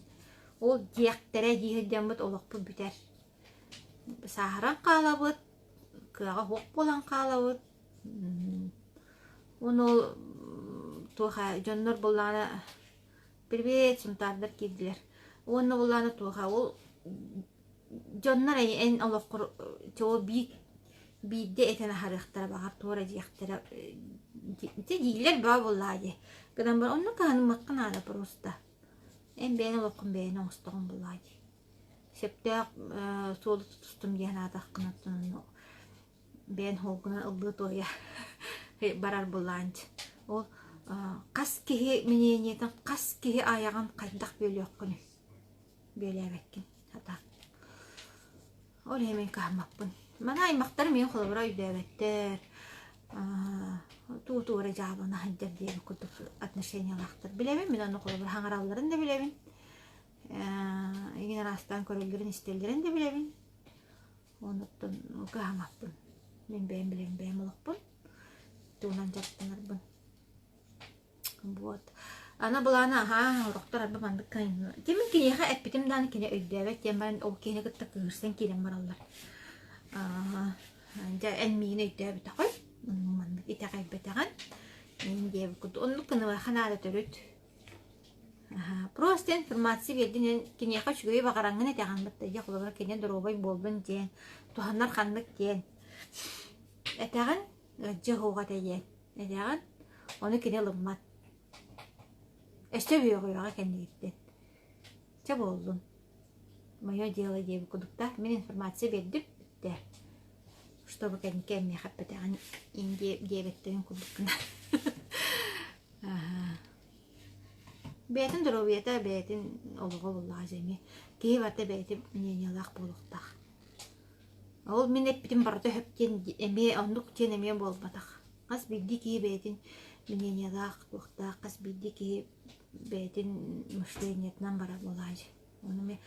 Ол диэхтэрэ дии сылдьаммыт олохпут бүтэр. Сааһыран хаалабыт, кыаҕа суох буолан хаалабыт. Уонна ол туох ээ дьоннор буоллаҕына привет сунтаардар киирдилэр. Уонна буоллаҕына туох ээ ол дьоннор эн олоххор чуо биир биирдэ этэн аһарыахтара баҕар туора диэхтэрэ ити дииллэр баа буоллаа дии гынан баран оннук аһынымыахха наада просто эн бэйэн олоххун бэйэн оҥостоҕун буоллаа дии сөптөөх суолу тутустум диэн аатаххына оттон бэйэн холкунан ыллыы туойа барар буоллаан ол хас киһи мнениетин хас киһи айаҕын хайдах бүөлүөххүнүй бүөлээбэккин хата ол иһин мин кыһаммаппын маны аймахтарым мин холобура өйдөөбөттөр туу туора дьаабана сылдьар диэн курдук отношениялаахтар билэбин мин ону холобура хаҥаралларын да билэбин игин араастаан көрөллөрүн истэллэрин да билэбин онуттан кыһаммаппын мин бэйэм билэбин бэйэм олохпун тугунан дьарыктанарбын Вот. Аны былаана аһаа, орохтор арба маннык кыайынна. Тимин киниэхэ эппитим даҕаны кини өйдөөбөт диэн баран ол киһини кытта кыыһырсан киирэн бараллар. Аа, дьэ эн миигин өйдөөбөтөххүн, маннык итэҕэйбэтэҕин, мин диэбит курдук. Оннук гыныахха наада төрүт. Аһаа, просто информация биэрдин эн киниэхэ үчүгэйи баҕараҥҥын этэҕин батта дьэ холобура кини доруобай буоллун диэн, туһанар ханнык диэн. Этэҕин, ыалдьыа суоҕа этэ диэн. Этэҕин, ону кини ылыммат. Өссө үөҕүөҕэ кэннигиттэн. Чэ буоллун. Мое дело диэбит курдук да, мин информация биэрдим бүттэ. Чтобы кэнники миэхэ эппэтэҕин диэбэттэрин курдук гына. Бэйэтин доруобуйата, бэйэтин олоҕо буоллаҕа дьэ эмиэ. Киһи барыта бэйэтин мнениелаах буолуохтаах. Ол мин эппитим барыта сөп диэн эмиэ оннук диэн эмиэ буолбатах. Хас биирдии киһи бэйэтин мнениелаах, туохтаах, хас биирдии киһи бэйэтин мышлениетынан барар буолааччы. Ону эмиэ,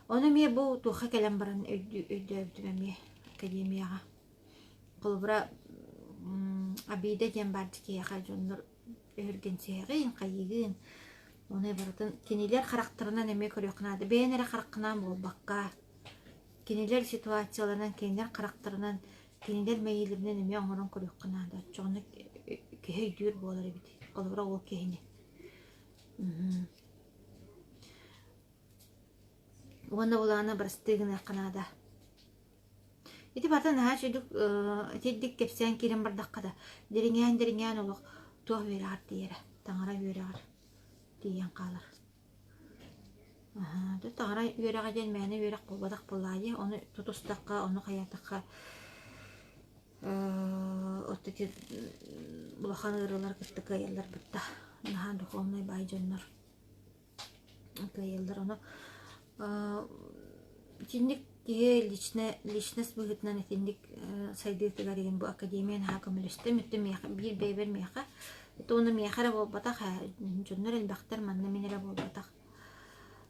ону эмиэ бу туохха кэлэн баран өйдөөбүтүм эмиэ академияҕа. Холобура, обида диэн баар киһиэхэ дьоннор өһүргэнсиэҕин, хайыыгын. Ону барытын кинилэр харахтарынан эмиэ көрүөххэ наада. Бэйэн эрэ хараххынан буолбакка, Кинилэр ситуацияларынан, кинилэр харахтарынан, кинилэр мэйиилэринэн эмиэ оҥорон көрүөххэ наада. Оччоҕуна киһи өйдүүр буолар эбит. Холобура ол киһини. Уонна булаана бырастыы гыныахха наада. Ити барыта наһаа үчүгдүк итирдик кэпсээн киирэн бардахха да, дириҥээн-дириҥээн олох туох үөрэҕэр тиийэрэ, таҥара үөрэҕэр тиийэн хаалар. Аһаа, таҥара үөрэҕэ диэн мээнэ үөрэх буолбатах буоллаҕа дии, ону тутустахха, ону хайаатахха от ити улахан ыарыылар кытта кыайаллар бытта. Наһаа духовнай баай дьоннор кыайаллар. Ону итинник Киһи личнэ, личность быһыытынан итинник сайдыытыгар игин бу академия наһаа көмөлөстө. Мүттү миэхэ, биир бэйэбэр миэхэ. Это уонна миэхэ эрэ буолбатах ээ, дьоннор элбэхтэр, манна мин эрэ буолбатах.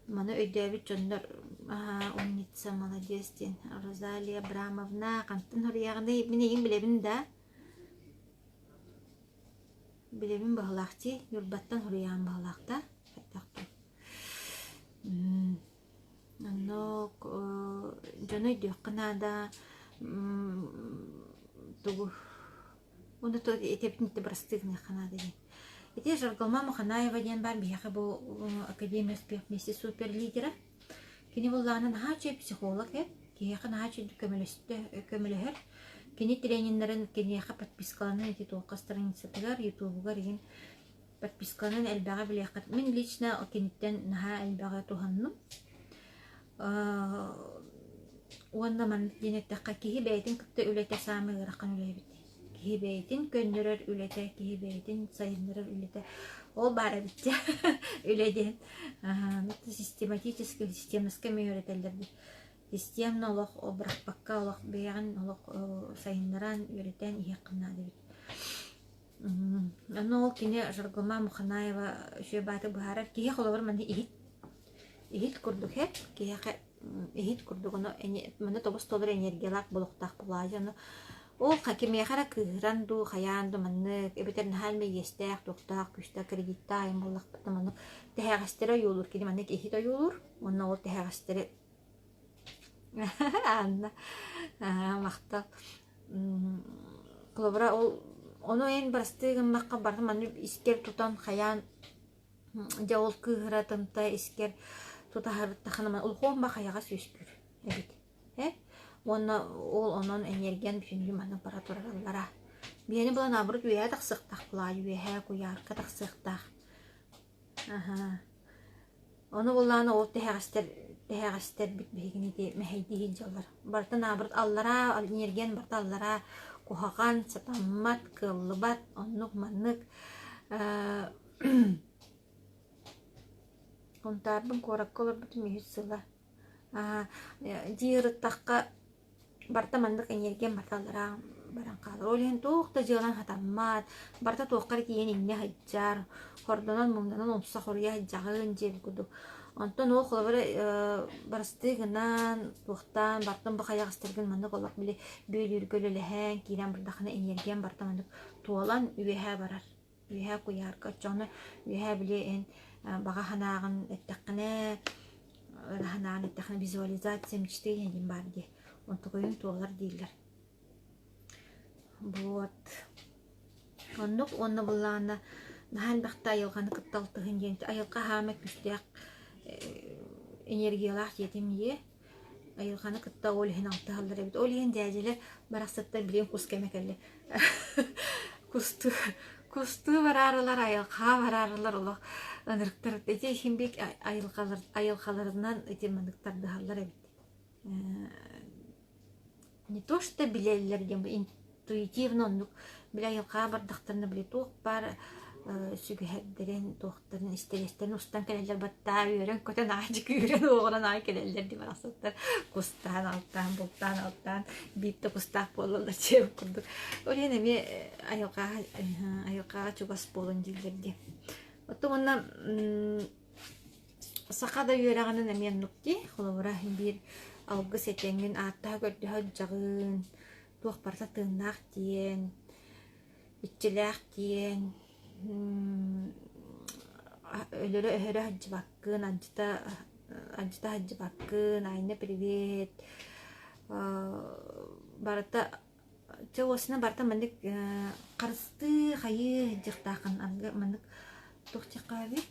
Маны өйдөөбүт дьоннор аа, умница, молодец диэн. Розалия Абрамовна, хантан хоруйаҕыный? Мин эйигин билэбин да? Билэбин баһылаах дии, Ньурбаттан хоруйаҕын баһылаах да? Хайдах Оннук дьону өйдүөххэ наада тугу Ону этэбитин ити бырастыы гыныахха наада диэн. Ити Жаргалма Муханаева диэн баар биһиэхэ бу Академия успех вместе супер лидера. Кини буоллаҕына наһаа үчүгэй психолог эбит. Киһиэхэ наһаа үчүгэй көмөлөстө көмөлөһөр. Кини трениннэрин киниэхэ подпискаланан ити туохха страницатыгар, ютубугар игин подпискаланан элбэҕи билиэххит. Мин лично киниттэн наһаа элбэҕи туһанным. Уонна маннык диэн эттэххэ, киһи бэйэтин кытта үлэтэ саамай ыарахан үлэ эбит. Киһи бэйэтин көннөрөр үлэтэ, киһи бэйэтин сайыннарар үлэтэ ол баар эбит дьэ үлэ диэн. Систематически, системноска эмиэ үөрэтэллэр дии. Системно олох бырахпакка олох бэйэҕин олох сайыннаран, үөрэтэн иһиэххин наада эбит. Аны ол кини Жаргыма Муханаева үчүгэй бааты быһаарар. Киһи холобур манна иһит иһит курдук һэ киһиэхэ иһит курдук ону манна тобус толору энергиялаах болохтаах буолааччы ону ол кимиэхэ эрэ кыыһыран дуу хайаан дуу маннык эбэтэр наһаа элбэх иэстээх туохтаах күүстээх кредиттаах айан буоллахпытына маннык тэһээҕэстэри ойуулуур кини маннык иһит ойуулуур уонна ол тэһээҕэстэри Анна махтал Холобура, ол ону эн бырастыы гыммакка барыта маннык искэр тутан хайаан дьэ ол кыыһыра тымта искэр тутаһарыттахына улахан бахайаҕас үөскүүр эбит э уонна ол онон энергиян бүтүннүү маннык бара турараллара биһини була наоборот үөһээ тахсыахтаах былаай үөһээ куйаарка тахсыахтаах Аһаа. Ону буоллаҕына ол тэһэҕэстэр тэһэҕэстэрбит биһигини ити мэһэйдии сылдьаллар. Барыта наоборот аллараа энергиян барыта аллараа куһаҕан, сатаммат, кыаллыбат, оннук-маннык ээ Хунтаарбын куоракка олорбутум үһүс сыла. Аа дии ырыттахха Барыта маннык энергиям барыта аллараа баран хаалар. Ол иһин туох да дьыалаҥ сатаммат, барыта туохха эрэ тиийэн иҥнэ сылдьар, хордонон, муҥнанан умса хоруйа сылдьаҕын диэбит курдук. Онтон ол холобура э, барыстыы гынан, туохтаан, бартын бу хайаҕастаргын маннык олох били бүөлүүргэ үлэлэһэн, киирэн бардаххына энергиям барыта маннык туолан үөһээ барар. Үөһээ куйаарга оччоҕуна үөһээ били эн баҕа санааҕын эттэххинэ ыра санааҕын эттэххинэ визуализация мечты диэн баар дии онтукайын туолар дииллэр вот оннук уонна былаана наһаа элбэхтэ айылҕаны кытта алтыһын диэн айылҕа хаама күүстээх энергиялаах диэтим дии Айылҕаны кытта ол иһин алтыһаллар эбит. Ол иһин дьээдьэлэр барахсаттар билигин кус кэмэ кэллэ. Кустуу, кустуу бараарылар, айылҕаҕа бараарылар олох ынырыктар. Ити иһин бик айылҕалар, айылҕаларынан ити маннык тардыһаллар эбит. Не то что билэллэр диэн интуитивно оннук били айылҕаҕа бардахтарына били туох баар сүгэһэрдэрин туохтарын истириэстэрин устан кэлэллэр баттаа үөрэн-көтөн аадьык үүрэн уоҕуран аай кэлэллэр дии барахсаттар кустаан алтаан бултаан алтаан биир да кустаах буолаллар дьиэ курдук ол иһин эмиэ айылҕаҕа айылҕаҕа чугас буолун дииллэр дии оттон уонна Саха да үөрэҕинэн эмиэ оннук дии. Холобура, биир алгыс этэҥҥин ааттаһа көрдөһө сылдьаҕын, туох барыта тыыннаах диэн, иччилээх диэн, өлөрө-өһөрө сылдьыбаккын, алдьата алдьата сылдьыбаккын, айна привет, барыта чэ уосна барыта маннык харыстыы хайыы сылдьыахтааххын маннык туох диэххэ эбит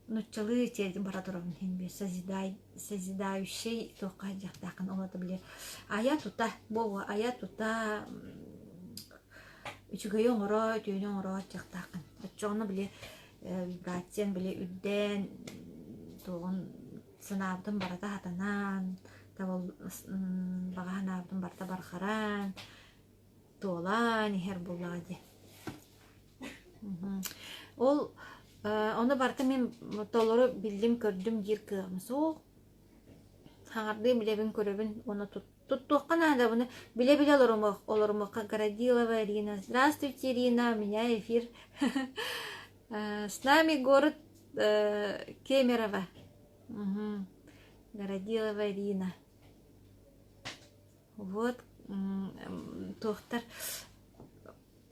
Нуччалыы ити бара турабын иһин биир созидай созидающий туохха сылдьыахтааххын ол аата били айа-тута буолуо айа-тута үчүгэйи оҥоро үтүөнү оҥоро сылдьыахтааххын оччоҕуна били вибрацияҥ били үрдээн туоҕун санаабытын барыта сатанан баҕа санаабытын барыта барҕаран туолан иһэр буоллаҕа дии Ол ону барыта мин толору биллим-көрдүм диир кыаҕым суох. Хаҥардыы билэбин көрөбүн уонна туттуохха наада буну билэ-билэ олорумуох олорумуохха Городилова Ирина. Здравствуйте, Ирина, у меня эфир. С нами город Кемерово. Угу. Городилова Ирина. Вот туохтар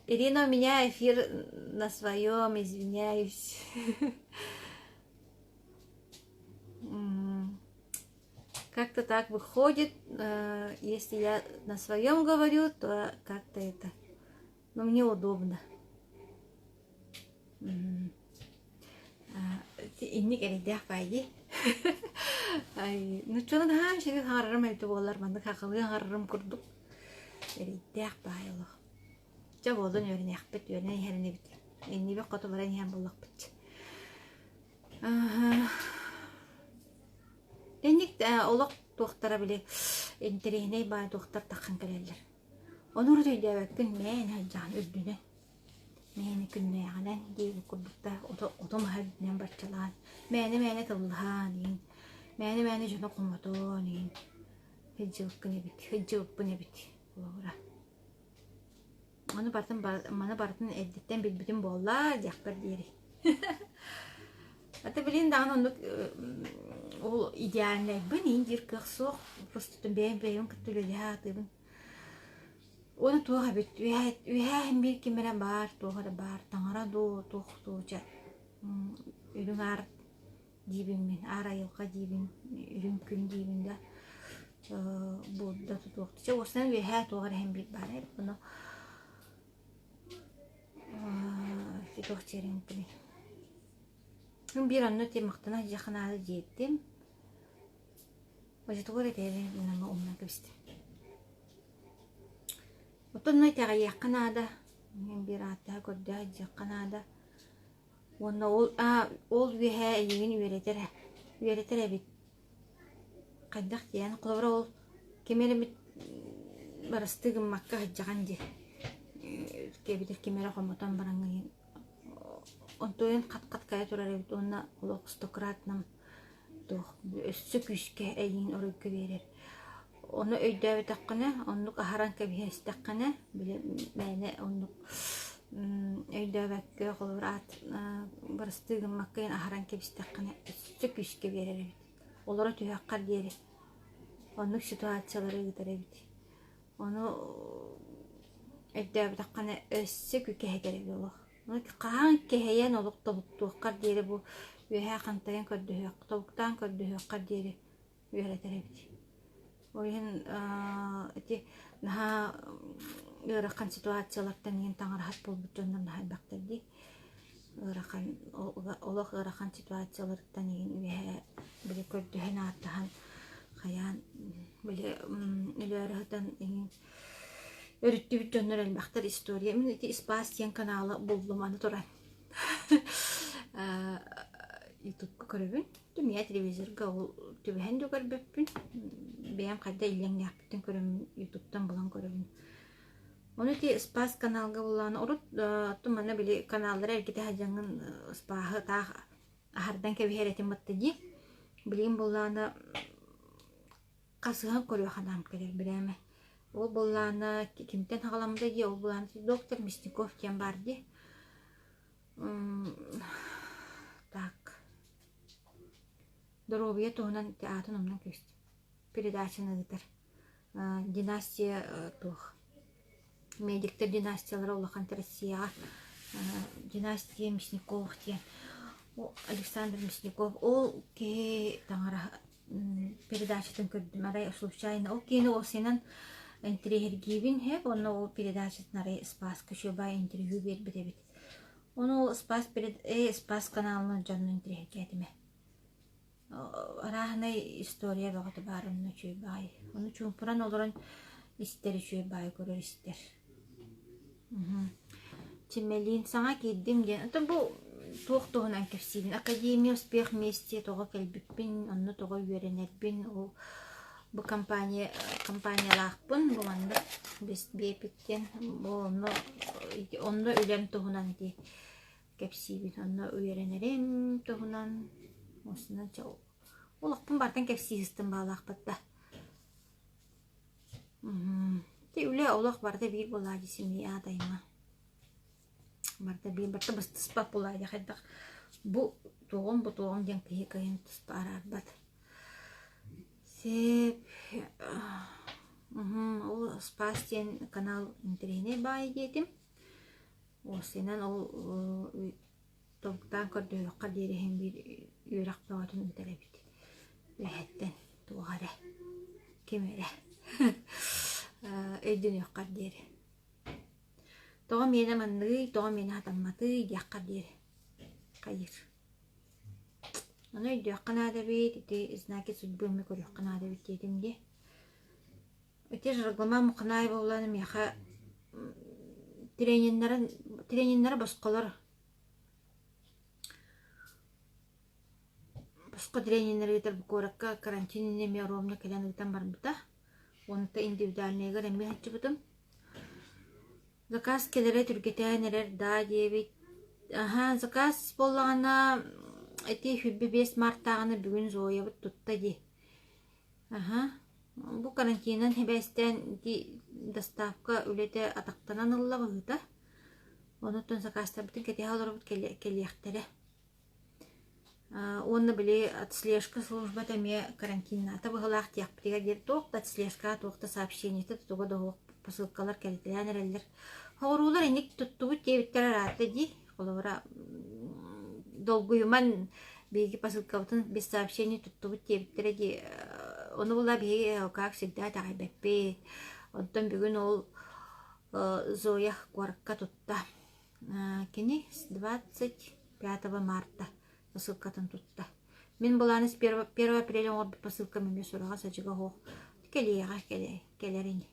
Ирина, у меня эфир на своем, извиняюсь. Как-то так выходит, если я на своем говорю, то как-то это, ну, мне удобно. Инник эрэйдээх баайдыы. Нуччалыы наһаа үчүгэй хаҥарарым эбитэ буоллар, маннык хахалыы хаҥарарым курдук эрэйдээх баай олох. Чэ буоллун үөрэниэхпит, үөрэнэн иһэр инибит. Иннибит хоту баран иһэн буллахпыт. Инник олох туохтара били интэриэһинэй баай туохтар таххан кэлэллэр. Ону урут өйдөөбөккүн мээнэ сылдьаҕын үрдүнэн. Мээнэ күннээҕинэн диэбит курдуктар ото маһа үрдүнэн барчалаан, мээнэ-мээнэ тыллаһан иһин, мээнэ-мээнэ дьону хомотон иһин сылдьыбыккын эбит, сылдьыбыппын эбит холобура. Ону барытын маны барытын эрдэттэн билбитим буолла диэхпэр диэри. Ата билин даҕаны оннук ол идеальнайбын иин диир кыах суох. Просто бэйэм бэйэм кытта үлэлэһэ сатыыбын. Уонна туох эбит үөһээ үөһээ иһин биир ким эрэ баар, туох эрэ баар, таҥара дуу, туох дуу чэ үрүҥ аар диибин мин, аар айылҕа диибин, үрүҥ күн диибин да Будда тутуох чэ уопсайынан үөһээ туох эрэ иһин биир баар эбит ону туох диэриҥ Мин биир онно ти махтана дьиэхэ наада диэттим. Оччотугар этээри гынан умнан кэбистим. Оттон онно итэҕэйиэххэ наада. Мин биир ааттаһа көрдөөх дьиэххэ наада. Уонна ол аа ол үөһээ эйигин үөрэтэр үөрэтэр эбит. Хайдах диэн, холобура ол ким эрэ эмит барыстыы гыммакка сылдьаҕын дии. Эбэтэр ким эрэ хомотон бараҥҥын онтуойун хат-хат кайа турар эбит уонна олох стократным туох өссө күүскэ эйигин оройго биэрэр. Ону өйдөөбөтөххүнэ, оннук аһаран кэбиһэстэххинэ, били мээнэ оннук өйдөөбөккө, холобур аат бырастыы гыммакка аһаран кэбистэххинэ өссө күүскэ биэрэр эбит. Олоро түһүөххэр диэри оннук ситуациялары ыытар эбит. Ону өйдөөбөтөххүнэ өссө кэһэтэр эбит олох. Хаһан кэһэйэн олох тобуктуоххар диэри бу үөһээ хантайан көрдөһүөх, тобуктаан көрдөһүөххэр диэри үөрэтэр эбит. Ол иһин ити наһаа ыарахан ситуациялартан иһин таҥараһат буолбут дьоннор наһаа элбэхтэр дии. Ыарахан олох ыарахан ситуацияларыттан иһин үөһээ били көрдөһөн ааттаһан хайаан били өлөөрү сытан иһин өрүттүбүт дьоннор элбэхтэр история. Мин ити Спас диэн каналы буллум аны туран. Ютубка көрөбүн. Миэ телевизорга ол түбэһэн да көрбөппүн. Бэйэм хайда иллэҥнээхпиттэн көрөммүн Ютубтан булан көрөбүн. Ону ити Спас каналга буллаҕына урут оттон манна били каналлары эргитэ сылдьаҥҥын Спаһы таах аһардан кэбиһэр этим батта дии. Билигин буллаҕына хасыһан көрүөх анаам кэлэр бирээмэ. Ол буоллаҕына кимтэн саҕаламмыта дии, ол буоллаҕына доктор Мясников диэн баар дии. Так. Доруобуйа туһунан ити аатын умнан кэбистим. Передачаны ыытар. Династия туох медиктэр династиялара улахан Россияҕа династия Мясников диэн Александр Мясников ол киһи таҥара передачатын көрдүм арай случайно ол киһини уопсайынан интэриэһиргиибин һэп онно ол передачатын арай Спаска үчүгэй интервью биэрбит эбит ону ол Спас перед э Спас каналынан дьонно интэриэһиргээтим ээ арааһынай история бөҕөтө баар онно үчүгэй баҕайы ону чуумпуран олорон истэр үчүгэй баҕайы көрөр истэр Чимэлиин саҥа киирдим диэн. Оттон бу туох туһунан кэпсиибин? Академия успех вместе тоҕо кэлбиппин, онно тоҕо үөрэнэрбин, ол бу компания компаниялаахпын, бу маннык Бэпик диэн, бу онно онно үлэм туһунан ити кэпсиибин, онно үөрэнэрим туһунан, осунан чэ. Олохпун бартан кэпсии сыстым баалаахпыт да. Ити үлэ олох барыта биир буолаа дии семья тайма. Барыта биир барыта быстыспат буолаа дии хайдах бу туоҕум бу туоҕум диэн киһи кыайан туспа араарбат. Сеп ол Спас диэн канал интэриэһинэй баайы диэтим. Уопсайынан ол тобуктаан көрдөһүөххэ диэри иһин биир үөрэх бөҕөтүн ыытар эбит. Үөһэттэн туох эрэ, ким эрэ өйдөнүөххэр диэри. Тоҕо миэнэ манныгый, тоҕо миэнэ хатамматый диэххэр диэри хайыыр. Ону өйдүөххэ наада эбит, ити знаки судьбы эмиэ көрүөххэ наада эбит диэтим дии. Ити Жаргыма Муханаева буолан миэхэ трениннэрин трениннэрэ босхолор. Босхо трениннэри ыытар бу куоракка карантин иннинэ эмиэ ровно кэлэн ыытан барбыта. Уонна индивидуальныйыгар эмиэ сылдьыбытым. Заказ кэлэрэ түргэтээн эрэр даа диэбит. Аһа, заказ буоллаҕына ити 25 мартааҕына бүгүн Зоябыт тутта дии. Аһа, бу карантинынан сибээстээн ити доставка үлэтэ атахтанан ылла быһыыта. Онуттан сакаастарбытын кэтэһэ олоробут кэлиэхтэрэ. Уонна били отслежка службата эмиэ карантиннаата быһыылаах диэхпитигэр диэри туох да отслежка, туох да сообщениета туга да суох посылкалар кэлитэлээн эрэллэр. Хоҕуруулар инник туттубут диэбиттэрэ ыраатта дии. Холобура, долгуйуман биһиги посылкабытын без сообщений туттубут диэбиттэрэ дии. Ону була биһиги как всегда итэҕэйбэппит. Онтон бүгүн ол Зоя куоракка тутта. Кини с 25 марта посылкатын тутта. Мин былааны с 1 апреля оҥорбут посылкам эмиэ сураҕа-садьыга суох. Кэлиэҕэ, кэлэр ини.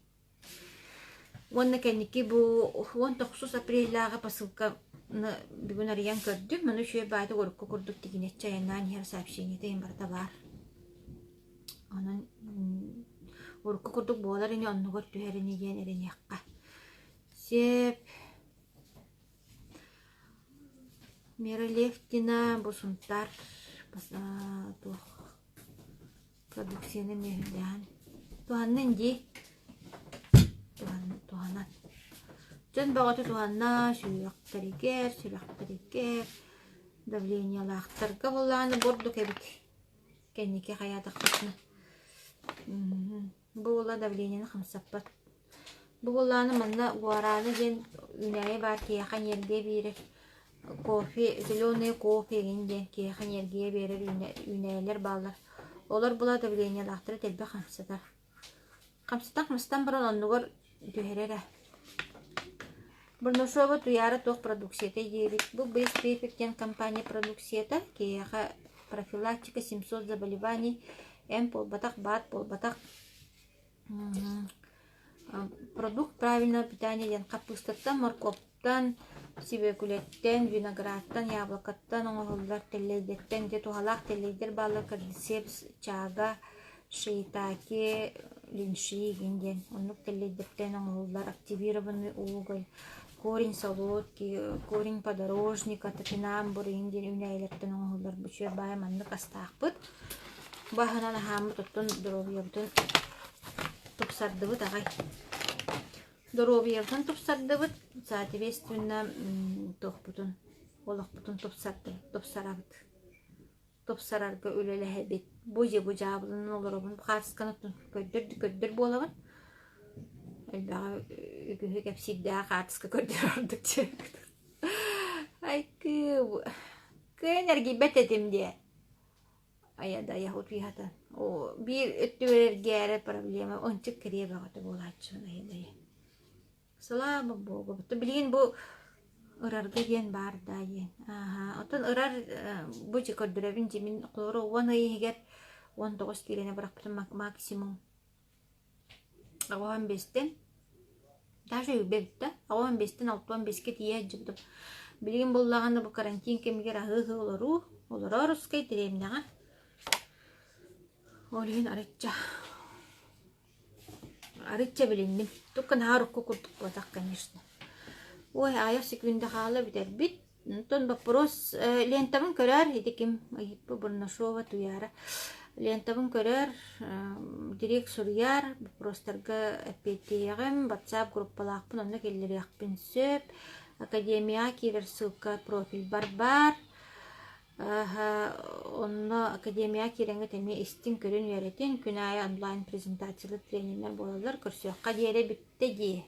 Уонна кэнники бу 19 апреллааҕы посылканы бүгүн арыйан көрдүм. Ону үчүгэй баайдык урукку курдук тигинэччи айаннаан иһэр сообщениета иһин барыта баар. Онон урукку курдук буолар ини, оннугар түһэр ини диэн эрэниэххэ. Сөп. Мира Левтина бу Сунтаар туох продукцияны мүөһүлээн туһаннын дии туһанан дьон бөҕөтө туһанна сүһүөхтэригэр сүрэхтэригэр давлениелаахтарга буоллаҕына бурдук эбит кэнники хайаатахпытына бу буолла давлениены хамсаппат Бу буоллаҕына манна гуарана диэн үүнээйи баар киһиэхэ эньиэргийэ биэрэр кофе, зеленый кофе игин диэн киһиэхэ эньиэргийэ биэрэр үүнээйилэр бааллар. Олор була давлениелаахтара дэлби хамсатар. Хамсатан хамсатан баран оннугар түһэрэр ээ. Бурнашова Туйаара туох продукцията диэбит. Бу Best Perfect диэн компания продукцията киһиэхэ профилактика 700 заболеваний, эмп буолбатах, баат буолбатах. Продукт правильного питания диэн хаппыыстаттан, моркуоптан, сүбүөкүлэттэн, виноградтан, яблокоттан оҥоһуллар тэллэйдэртэн дьэ туһалаах тэллэйдэр бааллар кордицепс, чага, шиитаке, линши игин диэн оннук тэллэйдэртэн оҥоһуллар активированный уголь, корень солодки, корень подорожника, топинамбур игин диэн үүнээйилэртэн оҥоһуллар бу үчүгэй баай маннык астаахпыт. Баһынан аһааммыт оттон доруобуйабытын тупсардыбыт аҕай. Доруобуйабытын тупсардыбыт, соответственно туохпутун, олохпутун тупсардыбыт, тупсарабыт. Тупсарарга үлэлэһэбит. Бу дьэ бу дьаабылынан олоробун, хаартысканы көрдөр көрдөр буолабын. Элбэҕи үгүһү кэпсиирдээх хаартыска көрдөр ордук Айкыы, кыайан эргийбэт этим диэ. Айа да айах утуйата. Оо, биир өттүгэр эргээрэ проблема ончук кэриэ бөҕөтө буолааччыбын айа да айа. Слава богу. Билигин бу ырарга диэн баар да диэн. Ааһа. Оттон ырар бу дьэ көрдөрөбүн дьи мин холоро 10 ый иһигэр 19 киилэни бырахпытым максимум. Аҕыһан биэстэн даже үүрбэбит да аҕыһан биэстэн алтыан биэскэ тиийэ сылдьыбытым. Билигин буоллаҕына бу карантин кэмигэр аһыы-аһыы олоруу, олорор русскай дэриэбинэҕэ. Ол иһин арычча арычча билинним. Тук наһаа урукку курдук буолбатах, конечно. Ой, аайах секунда хаала бүтэрбит. Онтон боппуруос лентабын көрөөр, ити ким ыйыппы Бурнашова Туяра. Лентабын көрөр, директ суруйар, боппуруостарга эппиэттиэҕим, WhatsApp группалаахпын онно киллэриэхпин сөп. Академияҕа киирэр ссылка профильбар баар. Онно академияҕа киирэҥҥит эмиэ истиҥ, көрүн үөрэтин, күн аайы онлайн презентациялар, трениннэр буолаллар. Көрсүөххэ диэри бүттэ дии.